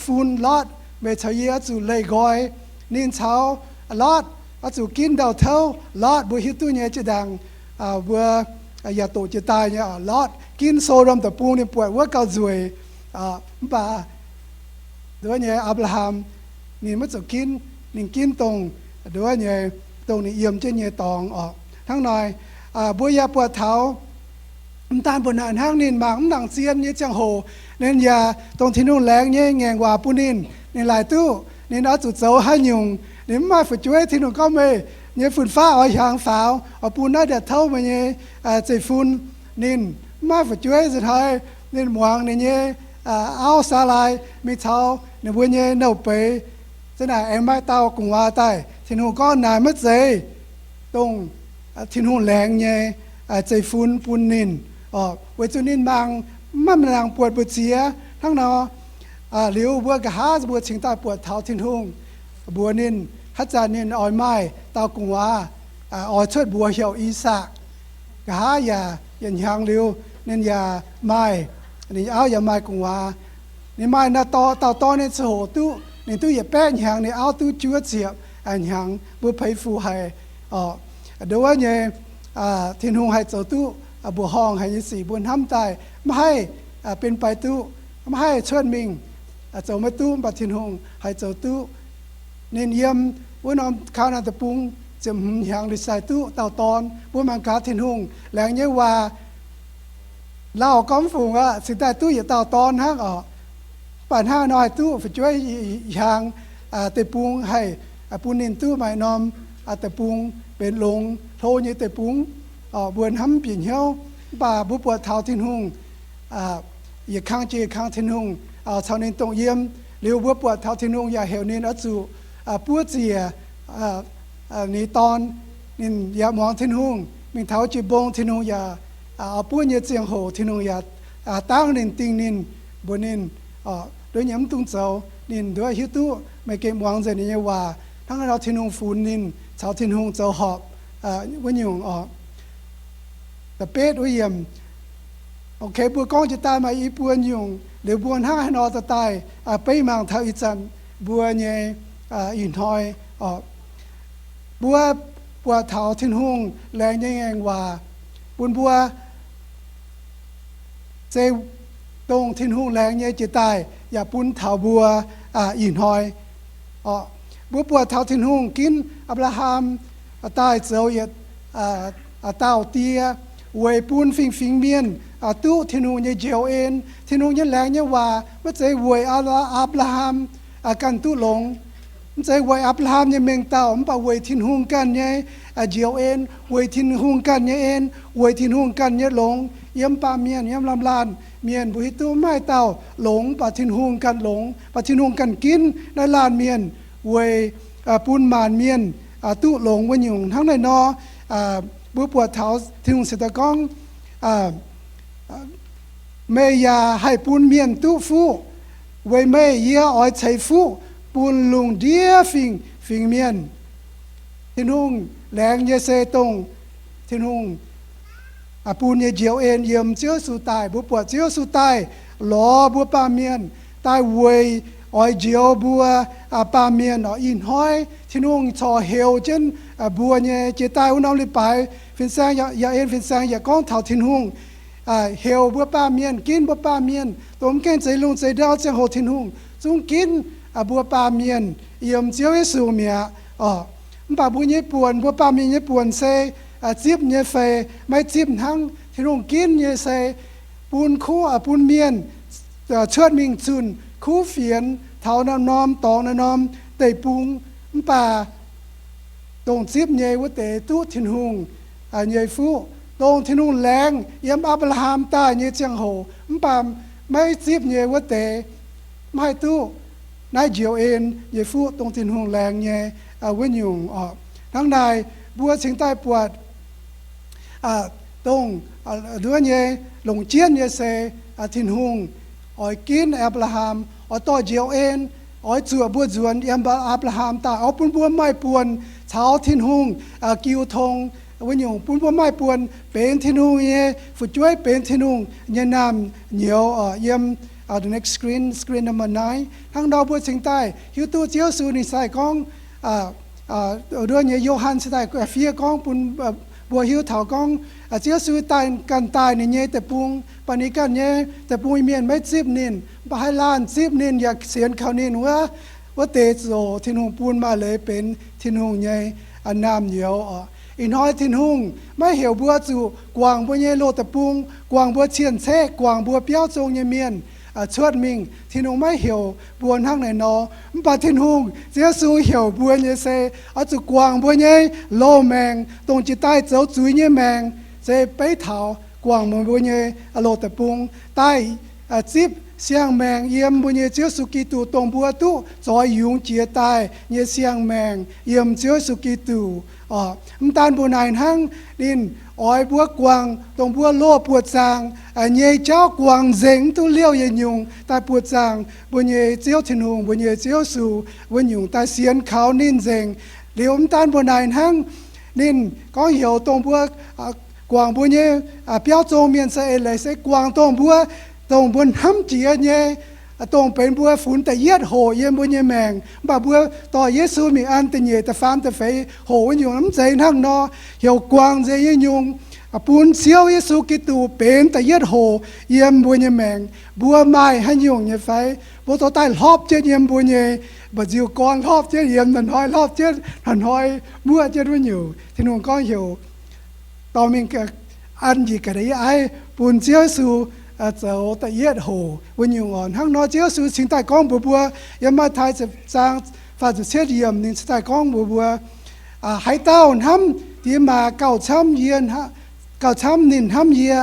fun Lotv, meih caux yie oix zuqc leih nqoi. Ninh caux Lotv oix zuqc ginv ndau-touv. Lotv mbuo hiuv duqv nyei, zinh ndaangc mbuo yaac doqc jiex daaih nyei, Lotv ginv So^ndom Deic-Bung, ninh buatc wuov gauh nzueic. Mv baac nduov nyei Apc^laa^ham ninh maiv zuqc ginv, ninh ginv dongh nduov nyei, dongh ninh yiem jienv nyei dorngx oc. Hnangv naaic, mbuo yaac buatc taux mv daan mbuo naaic hnangv, ninh mangc mv nangc zien nyei ziangh hoc, ninh yaac dongh Tin-Hungh laengz nyei ngaengc waac bun ninh, ninh laaic duqv ninh oix zuqc zoux haaix nyungc. Ninh mv maaih fu'jueiv. Tin-Hungh gorngv, meih nyei fun-faqv oix hiaangx faaux, oix bun naaiv ndau-touv meih nyei zeiv-fun. Ninh mv maaih fu'jueiv. Nzunc hnoi ninh muangx ninh nyei auv Saalaai mingh caux ninh mbuo nyei nouh beiz, zinh ndaangc aengx maaih dauh gu'nguaaz daaih. Tin-Hungh gorngv naaic maiv zeiz dongh Tin-Hungh laengz nyei zeiv-fun bun ninh, weic zuqc ninh mangc maiv maaih nangc buatc mbu'ziex hnangv nor. Liuz mbuo nqa'haav mbuo cingx daaih buatc taux Tin-Hungh mbuox ninh haaix zanc ninh oix maaih dauh gu'nguaaz, oix cuotv mbuox heuc I^sakc. Nqa'haav yaac yietc hnyangx liuz ninh yaac maaih, ninh auv yaac maaih gu'nguaaz. Ninh maaih naaiv dauh dauh dorn nyei ziangh hoc duqv, ninh duqv yietc baeqv hnyangx, ninh auv duqv juov ziepc hnyangx. Mbuo peix fuc haic oc. Nduov nyei, Tin-Hungh haih zoux duqv mbuoqc horngh haic nyei sic mbuo hnamv daaih maiv haih benx baaix duqv. mv haih cuotv mingh zoux maiv duqv, mv baac Tin-Hungh haih zoux duqv. Ninh yiem wuov norm Kaav^naa Deic-Bung ziepc hmz hnyangx liuz sai duqv dauh dorn. Mbuo mangc gaax Tin-Hungh laengz nyei waac lauh gorngv fungc aqv, cingx daaih duqv yietc dauh dorn hnangv oc. Mv baac hnangv nor haih duqv fu'jueiv hnyangx deic-bung haih bun ninh duqv maaih norm deic-bung benx longx hlo nyei deic-bung. Mbuo hnamv bieqc hnyouv, mv baac mbuo buatc taux Tin-Hungh yietc kang jiex kang Tin-Hungh caux ninh dongh yiem. Liuz mbuo buatc taux Tin-Hungh yaac heuc ninh oix zuqc buov ziec ninh dorn. Ninh yaac muangx Tin-Hungh mingh taux jiex mbong, Tin-Hungh yaac buov nyei ziangh hoc Tin-Hungh yaac dangv ninh, dingh ninh, mbuox ninh, nduov nyei mv dungx zoux. Ninh nduov hiuv duqv meih gengh muangx nzengc ninh nyei waac. Hnangv nor Tin-Hungh funx ninh caux Tin-Hungh zoux horpc wuov nyungc oc. Da'betv wuov yiemc. Ok, mbuo gorngv jiex daaih maaih i buo nyungc, liuz mbuo hnangv haaix nor daaih beiv mangc taux ih zanc mbuo nyei ih hnoi oc. Mbuo buatc taux Tin-Hungh laengz nyei ngaengc waac bun mbuo, se dongh Tin-Hungh laengz nyei jiex daaih yaac bun taux mbuo ih hnoi. Mbuo buatc taux Tin-Hungh ginv Apc^laa^ham daaih zoux yietc dauh die, weic bun fingx-fingx mienh duqv Tin-Hungh nyei njoux en. Tin-Hungh nyei laengz nyei waac maiv zeiz weic Apc^laa^ham ganh duqv longx, mv zeiz weic Apc^laa^ham nyei mengh dauh, mv baac weic Tin-Hungh ganh nyei njoux en, weic Tin-Hungh ganh nyei en, weic Tin-Hungh ganh nyei longx. Yiem baamh mienh, yiem lamh laanh mienh mbuo hiuv duqv mv maaih dauh longx, mv baac Tin-Hungh ganh longx, mv baac Tin-Hungh ganh ginv naaiv laanh mienh weic bun maanc mienh duqv longx wuov nyungc. Hnangv naaiv nor, mbuo buatc taux Tin-Hungh se daaih gorngv, meih yaac haih bun mienh duqv fuqv. Weic meih yie oix ceix fuqv bun lungh ndiev fingx-fingx mienh. Tin-Hungh laengz nyei se dongh Tin-Hungh bun nyei njoux en yiem Ziouv Yesu daaih. Mbuo buatc Ziouv Yesu daaih lorz mbuo baamh mienh, daaih weic oix njoux mbuo baamh mienh oc. Ih hnoi Tin-Hungh corc heuc jienv mbuo nyei. Jiex daaih wuov norm leiz-baaix fin-saeng, yaac en fin-saeng yaac gorngv taux Tin-Hungh heuc mbuo baamh mienh, ginv mbuo baamh mienh, dongh mv gaengh zeix lungh zeix ndau ziangh hoc Tin-Hungh zungv ginv mbuo baamh mienh yiem Ziouv Yesu mi'aqv oc. Mv baac mbuo nyei buonc, mbuo baamh mienh nyei buonc se zipv nyei fai maiv zipv hnangv. Tin-Hungh ginv nyei se bun kuv, bun mienh cuotv mingh zunh kuv fienx taux naaiv norm dorngx, naaiv norm deic-bung. Mv baac dongh zipv nyei wuov deix duqv Tin-Hungh nyei fuqv. Dongh Tin-Hungh laengz yiem Apc^laa^ham daaih nyei ziangh hoc, mv baac maiv zipv nyei wuov deix maiv haih duqv naaiv njoux en nyei fuqv, dongh Tin-Hungh laengz nyei wuov nyungc oc. Hnangv naaic mbuo cingx daaih buatc dongh nduov nyei longc jienv nyei se Tin-Hungh oix ginv Apc^laa^ham, oix dorh njoux en, oix zuoqc mbuo nzuonx yiem Apc^laa^ham daaih, oix bun mbuo maaih buonc caux Tin-Hungh jiu tong wuov nyungc, bun mbuo maaih buonc benx Tin-Hungh nyei fu'jueiv, benx Tin-Hungh nyei naamh nyouz oc. Yiem the next screen, screen number nine, hnangv nor mbuo cingx daaih hiuv duqv Ziouv Yesu ninh sai gorngv, nduov nyei Yo^han cingx daaih fiev gorngv bun mbuo hiuv taux gorngv, Ziouv Yesu daaih, ganh daaih ninh nyei deic-bung, mv baac ninh ganh nyei deic-bung mienh maiv zipv ninh. Mv baac haaix laanh zipv ninh yaac sienx kaux ninh wuov, wuov deix ziouc Tin-Hungh bun maaih leiz benx Tin-Hungh nyei naamh nyouz oc. Ih hnoi Tin-Hungh maiv heuc mbuo zuqc guangc mbuo nyei loz deic-bung, guangc mbuo cien-ceqv, guangc mbuo biauv zong nyei mienh cuotv mingh. Tin-Hungh maiv heuc mbuo hnangv naaic nor. Mv baac Tin-Hungh, Ziouv Yesu heuc mbuo nyei se oix zuqc guangc mbuo nyei loz-maengc, dongh jiex daaih zoux zuiz nyei maengc, se beiv taux guangc mbuo nyei loz deic-bung daaih zipv siang-maengc yiem mbuo nyei Ziouv Yesu Giduc, dongh mbuo duqv zoix yungz jiex daaih nyei siang-maengc yiem Ziouv Yesu Giduc oc. Mv daan mbuo naaic hnangv, ninh oix mbuo guangc dongh mbuo loz buoqc zaangc nyei jauv, guangc nzengc, mv duqv liouh yietc nyungc, daaih buoqc zaangc mbuo nyei Ziouv Tin-Hungh, mbuo nyei Ziouv Yesu wuov nyungc, daaih sienx kaux ninh nzengc. Liuz mv daan mbuo naaic hnangv, ninh gorngv heuc dongh mbuo guangc mbuo nyei biauv zong mienh se eix leiz se guangc dongh mbuo, dongh mbuo hnamv jiex nyei, dongh benx mbuo funx da'yietv hoqc yiem mbuo nyei maengc. Mv baac mbuo dorh Yesu mingh an da'nyeic, da'faam, da'feix hoqc wuov nyungc mv zeiz hnangv nor. Heuc guangc nzengc nyei nyungc, bun Ziouv Yesu Giduc benx da'yietv hoc yiem mbuo nyei maengc. Mbuo maaih haaix nyungc nyei fai? Mbuo dorh daaih hlopv jienv yiem mbuo nyei mba'nziu gorn, hlopv jienv yiem hnoi-hnoi, hlopv jienv hnoi-hnoi, muoqv jienv wuov nyungc. Tin-Hungh gorngv heuc dorh mingh an njiec ga'naaiv aiv bun Ziouv Yesu zoux da'yietv hoc wuov nyungc oc. Hnangv nor Ziouv Yesu cingx daaih gorngv mbuox mbuo, yiem Matv^tai ziepc zaang faah ziepc cietv yiemc ninh cingx daaih gorngv mbuox mbuo, haaix dauh hnamv diex maac gauh camv yie, gauh camv ninh hnamv yie,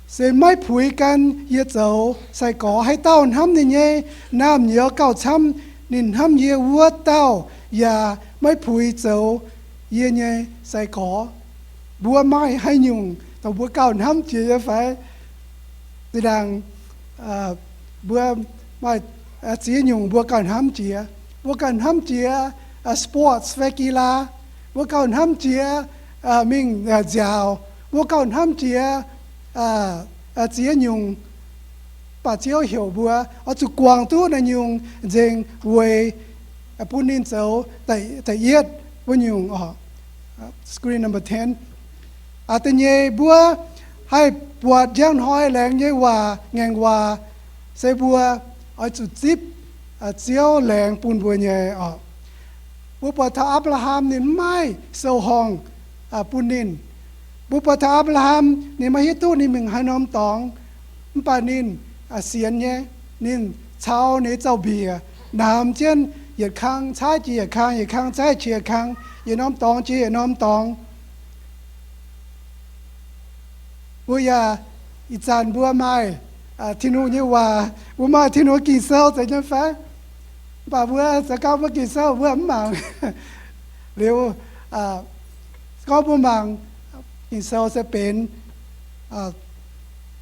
se maiv puix gan yie zoux sai-gorx. Haaix dauh hnamv ninh nyei naamh nyouz gauh camv ninh hnamv yie, wuov dauh yaac maiv puix zoux yie nyei sai-gorx. Mbuo maaih haaix nyungc dongh mbuo gauh hnamv jiex nyei fai? Zinh ndaangc mbuo maaih ziex nyungc mbuo gauh hnamv jiex. Mbuo gauh hnamv jiex sports fai กีฬา. Mbuo gauh hnamv jiex mingh nziaauc. Mbuo gauh hnamv jiex ziex nyungc. Mv baac Ziouv heuc mbuo oix zuqc guangc duqv naaiv nyungc nzengc weic bun ninh zoux da'yietv wuov nyungc oc. Da'nyeic, mbuo haih buatc njang hnoi laengz nyei waac, ngaengc waac, se mbuo oix zuqc zipv Ziouv laengz bun mbuo nyei oc. Mbuo buatc taux Apc^laa^ham ninh mv maaih sou-horngh bun ninh. Mbuo buatc taux Apc^laa^ham ninh maiv hiuv duqv ninh mingh haaix norm dorngx, mv baac ninh sienx nyei. Ninh caux ninh nyei zaux-mbiec namx jienv yietc kang caaiv jiex yietc kang, yietc kang caaiv jiex yietc kang, yietc norm dorngx jiex yietc norm dorngx. Mbuo yaac, ih zanc mbuo maaih Tin-Hungh nyei waac, mbuo maaih Tin-Hungh Ging-Sou zeiz nyei fai? Mv baac mbuo za'gengh mbuo Ging-Sou mbuo mv mangc. Liuz, gorngv mbuo mangc Ging-Sou se benx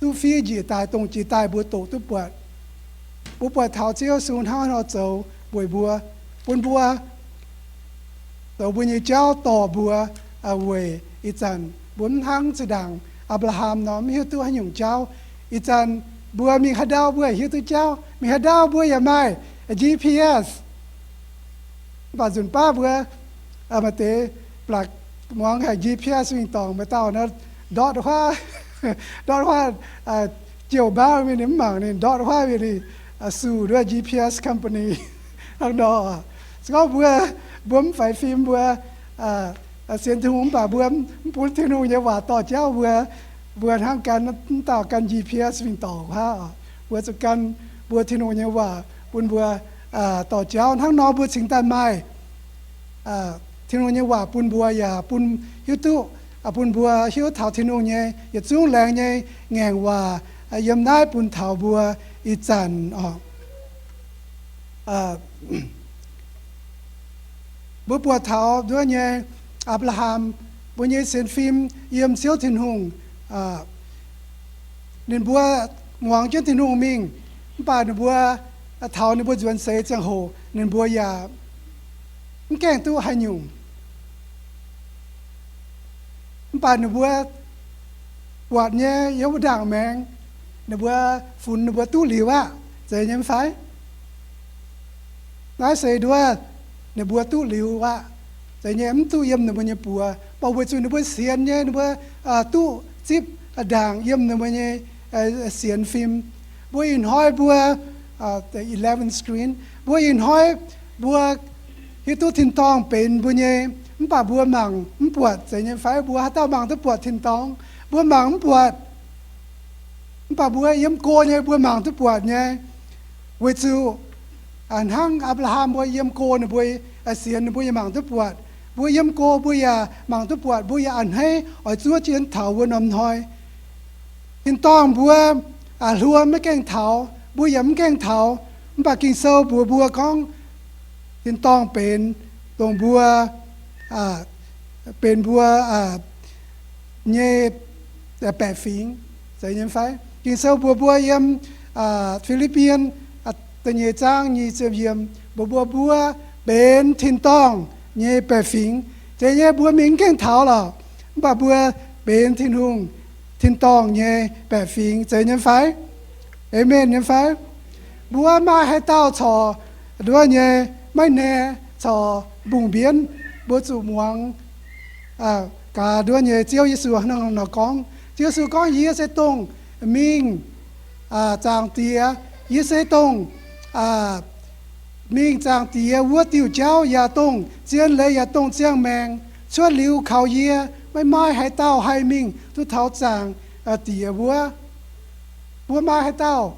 duqv fiev njiec daaih, dongh jiex daaih mbuo doqc duqv buatc. Mbuo buatc taux Ziouv Yesu hnangv nor zoux weic mbuo, bun mbuo zoux mbuo nyei jauv dorh mbuo weic ih zanc mbuo mv hnangv zinh ndaangc Apc^laa^ham nor mv hiuv duqv haaix nyungc jauv. Ih zanc mbuo mingh haaix ndau mbuo hiuv duqv jauv, mingh haaix ndau mbuo yaac maaih G P S. Mv baac nzunc baav mbuo maaih deix blatc muangx haic G P S mingh dorngc, maaih dauh nor ndortv huaav, ndortv huaav, jiouh mbaauv mingh ninh mv mangc, ninh ndortv huaav mingh ninh suh nduov G P S company hnangv nor. Se gorngv mbuo, mbuo mv faix fim, mbuo sienx Tin-Hungh mv baac mbuo mv bun Tin-Hungh nyei waac dorh jauv mbuo, mbuo hnangv gan mv dauh gan G P S mingh dorngc huaav oc. Mbuo zuqc gan mbuo Tin-Hungh nyei waac bun mbuo dorh jauv. Hnangv nor mbuo cingx daaih maaih Tin-Hungh nyei waac bun mbuo yaac bun hiuv duqv, bun mbuo hiuv taux Tin-Hungh nyei yietc zungv laengz nyei ngaengc waac yiem naaiv bun taux mbuo ih zanc oc. Mbuo buatc taux nduov nyei Apc^laa^ham, mbuo nyei sienx fim yiem Ziouv Tin-Hungh. Ninh mbuo muangx jienv Tin-Hungh mingh, mv baac ninh mbuo taux ninh mbuo nzuonx seix ziangh hoc ninh mbuo yaac mv gaengh duqv haaix nyungc. Mv baac ninh mbuo buatc nyei yiem wuov ndaangc maengx, ninh mbuo funx ninh mbuo duqv liuz aqv. Zeiz nyei mv fai? Naaiv se nduov ninh mbuo duqv liuz aqv. Zeiz nyei, mv duqv yiem ninh mbuo nyei buoz, mv baac weic zuqc ninh mbuo sienx nyei, ninh mbuo duqv zipv ndaangc yiem ninh mbuo nyei sienx fim. Mbuo ih hnoi mbuo, eleven screen, mbuo ih hnoi mbuo hiuv duqv tin-dorngh benx mbuo nyei, mv baac mbuo mangc mv buatc. Zeiz nyei fai? Mbuo haaix dauh mangc duqv buatc tin-dorngh? Mbuo mangc mv buatc. Mv baac mbuo yiem go nyei mbuo mangc duqv buatc nyei, weic zuqc hnangv Apc^laa^ham mbuo yiem go ninh mbuo sienx ninh mbuo yaac mangc duqv buatc. Mbuo yiem go mbuo yaac mangc duqv buatc, mbuo yaac a'hneiv oix zuov jienv taux wuov norm hnoi. Tin-dorngh mbuo hluo maiv gaengh taux, mbuo yaac mv gaengh taux. Mv baac Ging-Sou mbuox mbuo gorngv, tin-dorngh benx dongh mbuo, benx mbuo nyei baeqc fingx. Zeiz nyei fai? Ging-Sou mbuox mbuo yiem Fi^lipv^pien da'nyeic zaang nyic ziepc yiemc mbuox mbuo, mbuo benx tin-dorngh nyei baeqc fingx. Zeiz nyei, mbuo mingh mv gaengh taux lorqc, mv baac mbuo benx Tin-Hungh tin-dorngh nyei baeqc fingx. Zeiz nyei fai? Aamen nyei fai? Mbuo maiv maaih haaix dauh corc nduov nyei, maiv nae, corc mbungh mbienv. Mbuo zuqc muangx Gaax nduov nyei, Ziouv Yesu hnangv nor gorngv. Ziouv Yesu gorngv, Yie se dongh mingh zaangc Diex. Yie se dongh mingh zaangc Diex wuov diuh jauv, yaac dongh zien leiz yaac dongh ziangh maengc. Cuotv liuz kaux yie, maiv maaih haaix dauh haih mingh duqv taux zaangc Diex wuov. Mbuo maaih haaix dauh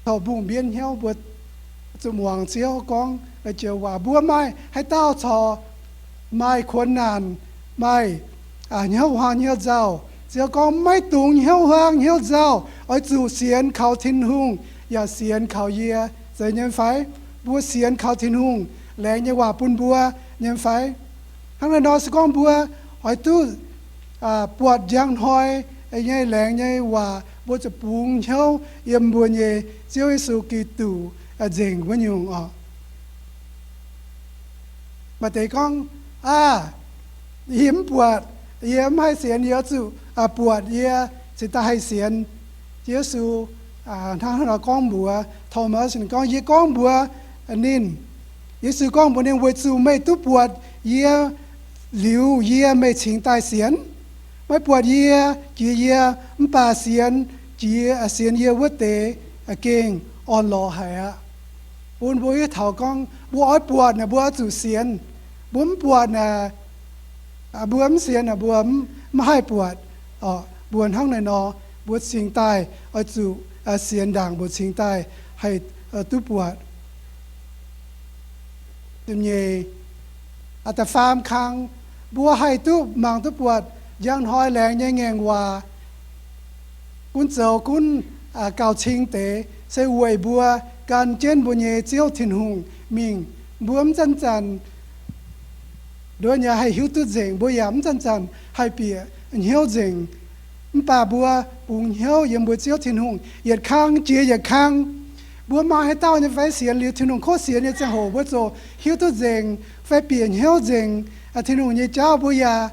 corc mbungh mbienv hnyouv mbuo zuqc muangx Ziouv gorngv joux waac. Mbuo maaih haaix dauh corc maaih kuonx naanc, maaih hnyouv huaang hnyouv nzauh. Ziouv gorngv, Maiv dungx hnyouv huaang hnyouv nzauh. Oix zuqc sienx kaux Tin-Hungh yaac sienx kaux yie. Zeiz nyei fai? Mbuo sienx kaux Tin-Hungh laengz nyei waac bun mbuo nyei fai? Hnangv naaiv nor se gorngv mbuo oix duqv buatc njang hnoi nyei laengz nyei waac, mbuo zuqc bungx hnyouv yiem mbuo nyei Ziouv Yesu Giduc nzengc wuov nyungc oc. Maaih deix gorngv, Aav, yie mv buatc, yie mv haih sienx, yie oix zuqc buatc yie cingx daaih haih sienx. Yesu hnangv haaix nor gorngv mbuox Thomas, ninh gorngv, Yie gorngv mbuox ninh, Yesu gorngv mbuox ninh, Weic zuqc meih duqv buatc yie liuz, yie meih cingx daaih sienx. Maiv buatc yie jiex yie, mv baac sienx jiex, sienx yie wuov deix gengh orn-lorqc haic aqv. Bun mbuo hiuv taux gorngv mbuo oix buatc naaic mbuo oix zuqc sienx. Mbuo mv buatc naaic, mbuo mv sienx naaic mbuo mv haih buatc. Mbuo hnangv naaiv nor, mbuo cingx daaih oix zuqc sienx ndaangc mbuo cingx daaih haih duqv buatc. Nyei, da'faam kang, mbuo haih duqv mangc duqv buatc njang hnoi laengz nyei ngaengc waac, gunv zoux gunv gauh cing deix, se weic mbuo gan jienv mbuo nyei Ziouv Tin-Hungh mingh. Mbuo mv zanc-zanc nduov nyei haih hiuv duqv nzengc, mbuo yaac mv zanc-zanc haih bieqc hnyouv nzengc. Mv baac mbuo bungx hnyouv yiem mbuo Ziouv Tin-Hungh yietc kang jiex yietc kang. Mbuo maaih haaix dauh nyei fai sienx liuz Tin-Hungh kov sienx nyei ziangh hoc mbuo ziouc hiuv duqv nzengc fai bieqc hnyouv nzengc Tin-Hungh nyei jauv, mbuo yaac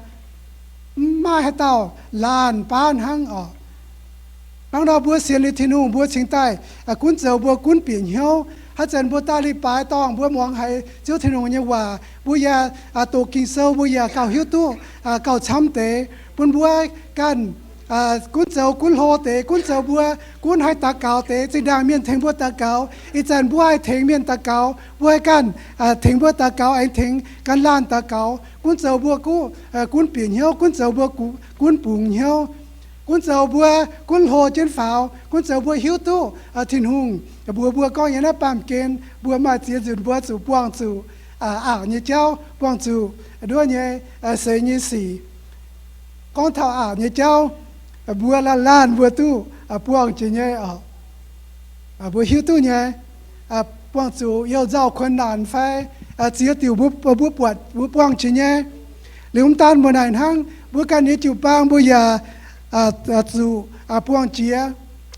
mv maaih haaix dauh laanh baav hnangv oc. Hnangv nor mbuo sienx liuz Tin-Hungh mbuo cingx daaih gunv zoux mbuo gunv bieqc hnyouv. Haaix zanc mbuo daaih leiz-baaix dorngh mbuo muangx haiz Ziouv Tin-Hungh nyei waac, mbuo yaac doqc Ging-Sou mbuo yaac gauh hiuv duqv gauh camv deix. Bun mbuo ganh gunv zoux gunv hlo deix, gunv zoux mbuo gunv haih daux gaux deix. Zinh ndaangc mienh tengx mbuo daux gaux, ih zanc mbuo haih tengx mienh daux gaux, mbuo haih ganh tengx mbuo daux gaux, aengx tengx gan laanh daux gaux. Gunv zoux mbuo gunv bieqc hnyouv, gunv zoux mbuo gunv bungx hnyouv, gunv zoux mbuo gunv hlo jienv faaux, gunv zoux mbuo hiuv duqv Tin-Hungh mbuox mbuo gorngv yiem naaiv baamh gen mbuo maaih ziex nzunc mbuo zuqc buangh zuqc aqc nyei jauv, buangh zuqc nduov nyei seix nyei sic. Gorngv taux aqc nyei jauv, mbuo laanh laanh mbuo duqv buangh jiex nyei oc. Mbuo hiuv duqv nyei, buangh zuqc you nzauh kuonx naanc fai ziex diuc mbuo, mbuo buatc mbuo buangh jiex nyei. Liuz mv daan mbuo naaic hnangv, mbuo ganh nyei jiu-baang mbuo yaac zuqc buangh jiex.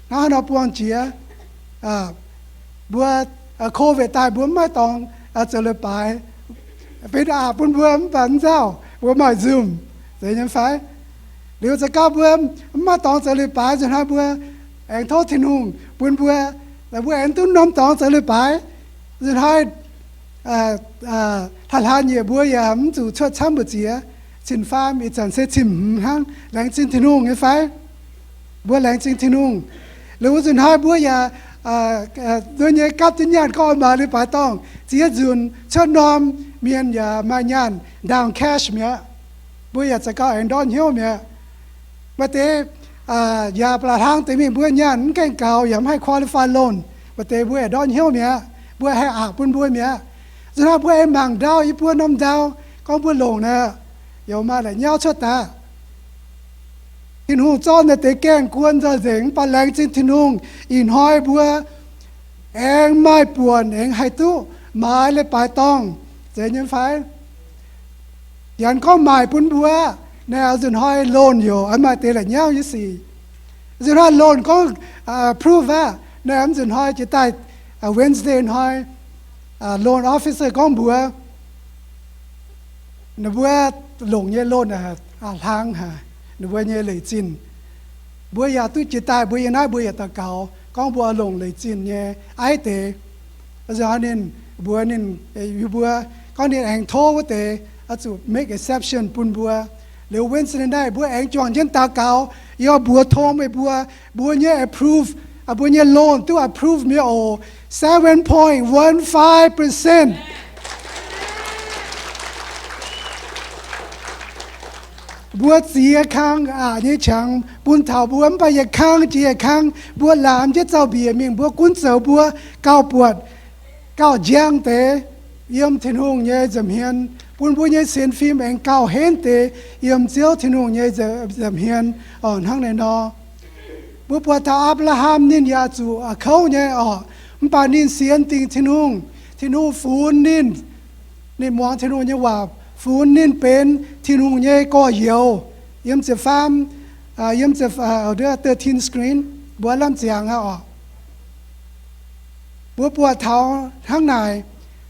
Hnangv haaix nor buangh jiex? Mbuo COVID daaih mbuo mv maaih dorngx zoux leiz-baaix. Benx aqc bun mbuo mv baac mv nzauh, mbuo maaih Zoom, zeiz nyei fai? Liuz za'gau mbuo mv maaih dorngx zoux leiz-baaix nzunc hnoi mbuo aengx tov Tin-Hungh bun mbuo, mbuo aengx duqv norm dorngx zoux leiz-baaix. Nzunc hnoi hlaax hlaanx nyeic mbuo yaac mv zuqc cuotv camv mbu'ziex. Cin-faam ih zanc se cin-hmz hnangv, laengz zingh Tin-Hungh nyei fai? Mbuo laengz zingh Tin-Hungh. Liuz wuov nzunc hnoi mbuo yaac nduov nyei gapv jienv nyaanh gorngv maaiz leiz-baaix dorngh ziex nzunc cuotv norm, mienh yaac maaih nyaanh ndaangc cash mi'aqv. Mbuo yaac za'gau aengx ndortv hnyouv mi'aqv. Maaih deix yaac ba'laqc hlang deix mingh mbuo nyaanh mv gaengh gaux yaac mv haih qualify loan. Maaih deix mbuo yaac ndortv hnyouv mi'aqv, mbuo haih aqc bun mbuo mi'aqv. Nzunc hnoi mbuo aengx mangc ndau yie mbuo norm ndau gorngv mbuo longc naaic, yaac maaih la'nyauv cuotv daaih. Tin-Hungh zorqv naaiv deix gaengh guon nzoih nzengc, mv baac laengz zingh Tin-Hungh ih hnoi mbuo aengx maaih buonc aengx haih duqv maaiz leiz-baaix dorngh, zeiz nyei fai? Janx gorngv maaic bun mbuo, naaiv nzunc hnoi loan youc maaih deix la'nyauv nyei sic. Nzunc hnoi loan gorngv approve aqv. Naaiv nzunc hnoi jiex daaih Wednesday hnoi, loan officer gorngv mbuox ninh mbuo longc nyei loan hlang haic, ninh mbuo nyei leic zinh. Mbuo yaac duqv jiex daaih mbuo yiem naaiv mbuo yaac daux gaux gorngv mbuo longc leic zinh nyei aiv deix. Nzunc hnoi ninh mbuox ninh, yie mbuo gorngv ninh aengx tov wuov deix Oix zuqc make exception bun mbuo. Liuz Wednesday naaiv mbuo aengx juangc jienv daux gaux, yie mbuox tong meih mbuo, mbuo nyei approve, mbuo nyei loan duqv approve mi'aqv oc, seven point one five percent. Mbuo ziex kang aqc nyei qangx bun taux mbuo, mv baac yietc kang jiex yietc kang mbuo laamx jienv zaux-mbiec mingh, mbuo gunv zoux mbuo gauh buatc, gauh njang deix yiem Tin-Hungh nyei nza'hmien, bun mbuo nyei sienx fim aengx gauh henv deix yiem Ziouv Tin-Hungh nyei nza'hmien. Hnangv naaiv nor, mbuo buatc taux Apc^laa^ham ninh yaac zuqc kouv nyei oc, mv baac ninh sienx dingc Tin-Hungh. Tin-Hungh funx ninh, ninh muangx Tin-Hungh nyei waac, funx ninh benx Tin-Hungh nyei gorx-youz. Yiem ziepc faam, yiem ziepc, thirteen screen, mbuo lamh ziangx aqv oc. Mbuo buatc taux hnangv naaic,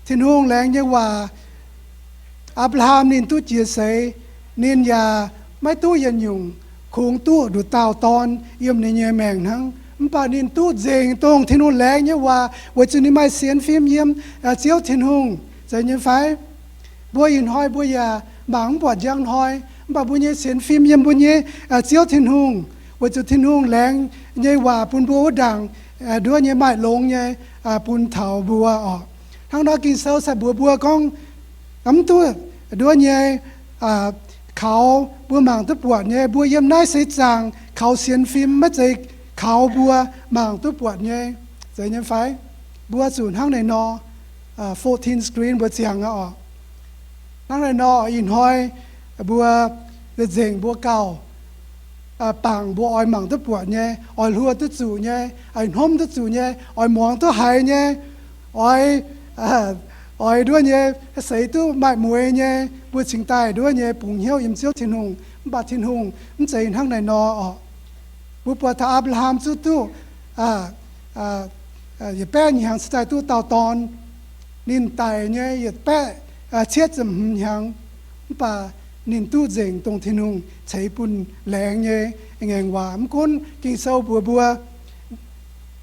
Tin-Hungh laengz nyei waac, Apc^laa^ham ninh duqv jiex seix, ninh yaac maiv duqv yietc nyungc, kungx duqv nduqc dauh dorn yiem ninh nyei maengc hnangv. Mv baac ninh duqv nzengc dongh Tin-Hungh laengz nyei waac, weic zuqc ninh maaih sienx fim yiem Ziouv Tin-Hungh. Zeiz nyei fai? Mbuo ih hnoi mbuo yaac mangc mv buatc njang hnoi, mv baac mbuo nyei sienx fim yiem mbuo nyei Ziouv Tin-Hungh, weic zuqc Tin-Hungh laengz nyei waac bun mbuo wuov ndaangc nduov nyei maaih longx nyei bun taux mbuo oc. Hnangv nor Ging-Sou se mbuox mbuo gorngv, mv duqv nduov nyei kaux mbuo mangc duqv buatc nyei. Mbuo yiem naaiv seix zaangc kaux sienx fim maiv zeiz kaux mbuo mangc duqv buatc nyei. Zeiz nyei fai? Mbuo zuqc hnangv naaiv nor, fourteen screen mbuo ziangx aqv oc. Hnangv naaiv nor ih hnoi mbuo nzengc mbuo gauh bangc mbuo oix mangc duqv buatc nyei, oix hluo duqv zuqc nyei, oix hnomv duqv zuqc nyei, oix muangx duqv haiz nyei, oix, oix nduov nyei, seix duqv maaih mueiz nyei, mbuo cingx daaih nduov nyei bungx hnyouv yiem Ziouv Tin-Hungh. Mv baac Tin-Hungh mv zeiz hnangv naaiv nor oc. Mbuo buatc taux Apc^laa^ham zuqv duqv yietc baeqv hnyangx cingx daaih duqv dauh dorn. Ninh daic nyei yietc baeqv cietv ziepc hmz hnyangx, mv baac ninh duqv nzengc dongh Tin-Hungh ceix bun laengz nyei ngaengc waac. Mv gunv Ging-Sou mbuox mbuo,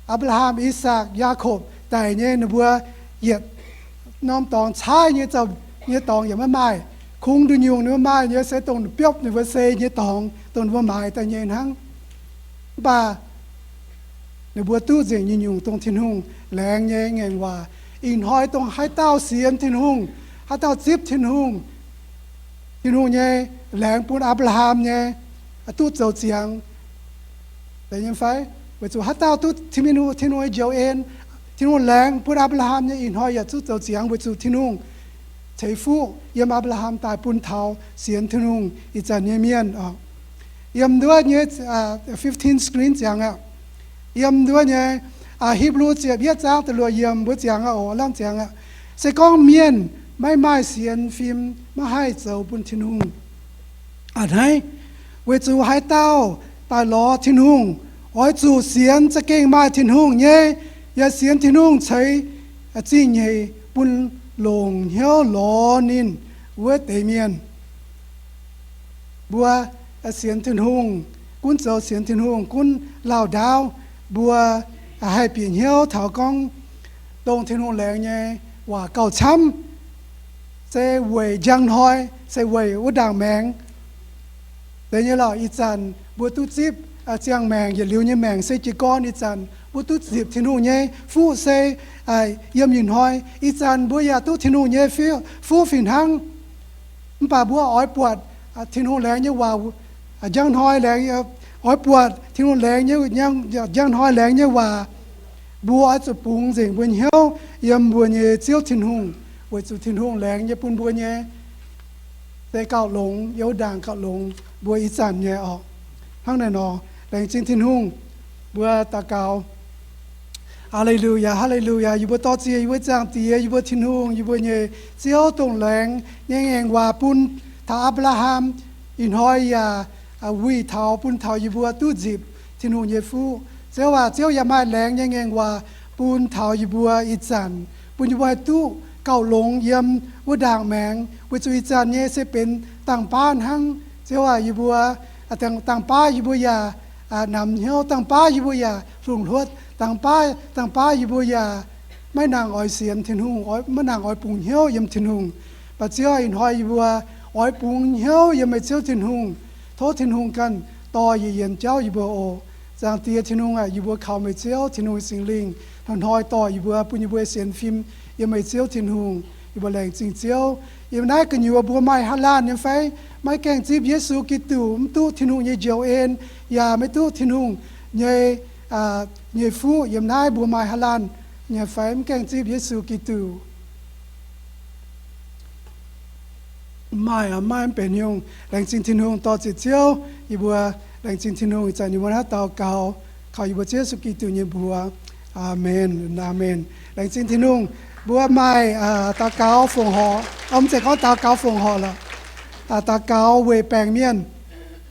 Apc^laa^ham, I^sakc, Yaakopv daic nyei ninh mbuo yietc norm dorngx caaiv nyei, zaux nyei dorngx yaac maiv maaih. Kungx nduqc nyungc ninh mbuo maaih nyei se dongh biopv ninh mbuo sei nyei dorngx, dongh ninh mbuo maaiz daaih nyei hnangv. Mv baac ninh mbuo duqv nzengc nyungc-nyungc dongh Tin-Hungh laengz nyei ngaengc waac. Ih hnoi dongh haaix dauh sienx Tin-Hungh, haaix dauh zipv Tin-Hungh, Tin-Hungh nyei laengz bun Apc^laa^ham nyei duqv zoux ziangx. Weic zuqc haaix dauh duqv Tin-Hungh, Tin-Hungh nyei njoux en, Tin-Hungh laengz bun Apc^laa^ham nyei ih hnoi yaac duqv zoux ziangx weic zuqc Tin-Hungh ceix fuqv yiem Apc^laa^ham daaih bun taux sienx Tin-Hungh ih zanc nyei mienh. Yiem nduov nyei fifteen screen ziangx aqv. Yiem nduov nyei Hipv^lu ziepc yietv zaang da'luoqc yiemc mbuo ziangx aqv oc, lamh ziangx aqv. Se gorngv mienh maiv maaih sienx fim, maiv haih zoux bun Tin-Hungh. A'hneiv, weic zuqc haaix dauh daaih lorz Tin-Hungh oix zuqc sienx za'gengh maaih Tin-Hungh nyei, yaac sienx Tin-Hungh ceix zingh nyeic bun longc hnyouv lorz ninh wuov deix mienh. Mbuo sienx Tin-Hungh, gunv zoux sienx Tin-Hungh, gunv lauh ndaauv, mbuo haih bieqc hnyouv taux gorngv dongh Tin-Hungh laengz nyei waac gauh camv, se weic njang hnoi, se weic wuov ndaangc maengx. Deix nyei lorqc, ih zanc mbuo duqv zipv ziangh maengc, yietc liuz nyei maengc se jiez gorn. Ih zanc mbuo duqv zipc Tin-Hungh nyei fuqv se yiem ih hnoi. Ih zanc mbuo yaac duqv Tin-Hungh nyei fuqv fih hnangv. Mv baac mbuo oix buatc Tin-Hungh laengz nyei waac njang hnoi, oix buatc Tin-Hungh laengz nyei, njang hnoi laengz nyei waac. Mbuo oix zuqc bungx nzengc mbuo hnyouv yiem mbuo nyei Ziouv Tin-Hungh, weic zuqc Tin-Hungh laengz nyei bun mbuo nyei se gauh longx, yiem ndaangc gauh longx mbuo ih zanc nyei oc. Hnangv naaiv nor, laengz zingh Tin-Hungh, mbuo daux gaux. Haa^le^lu^yaa, haa^le^lu^yaa. Yie mbuo dor-ziec yie mbuo Zaangc Diex, yie mbuo Tin-Hungh, yie mbuo nyei Ziouv, dongh laengz nyei ngaengc waac bun taux Apc^laa^ham. Ih hnoi yaac wuih taux bun taux yie mbuo duqv nzipc Tin-Hungh nyei fuqv. Ziouv aac, Ziouv yaac maaih laengz nyei ngaengc waac bun taux yie mbuo ih zanc, bun yie mbuo haih duqv gauh longx yiem wuov ndaangc maengx, weic zuqc ih zanc nyei se benx dangh baav hnangv. Ziouv aac, yie mbuo, dangh baav yie mbuo yaac namx hnyouv, dangh baav yie mbuo yaac hlungh hluotv, dangh baav, dangh baav yie mbuo yaac maiv nangc oix sienx Tin-Hungh, maiv nangc oix bungx hnyouv yiem Tin-Hungh. Baac Ziouv, ih hnoi yie mbuo oix bungx hnyouv yiem meih Ziouv Tin-Hungh. Tov Tin-Hungh ganh dorh yie yienx jauv yie mbuo oc. Zaangc Diex Tin-Hungh aac, yie mbuo kaux meih Ziouv Tin-Hungh Singx Lingh hnoi-hnoi dorh yie mbuo, bun yie mbuo sienx fim yiem meih Ziouv Tin-Hungh. Yie mbuo laengz zingh Ziouv. Yiem naaiv gu'nyuoz mbuo maaih haaix laanh nyei fai maiv gaengh zipv Yesu Giduc, mv duqv Tin-Hungh nyei njoux en, yaac maiv duqv Tin-Hungh nyei, nyei fuqv, yiem naaiv mbuo maaih haaix laanh nyei fai mv gaengh zipv Yesu Giduc? Maaih, maaih mv benx nyungc. Laengz zingh Tin-Hungh, dorh ziec Ziouv. Yie mbuo laengz zingh Tin-Hungh, ih zanc yie mbuo naaiv daux gaux kaux yie mbuo Ziouv Yesu Giduc nyei mbuox. Aamen, aamen. Laengz zingh Tin-Hungh. Mbuo maaih daux gaux fongc horc, mv zeiz gorngv daux gaux fongc horc lorqc, daux gaux weic baengc mienh.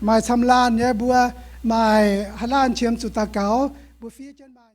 Maaih camv laanh nyei, mbuo maaih haaix laanh qiemx zuqc daux gaux, mbuo fiev jienv maah.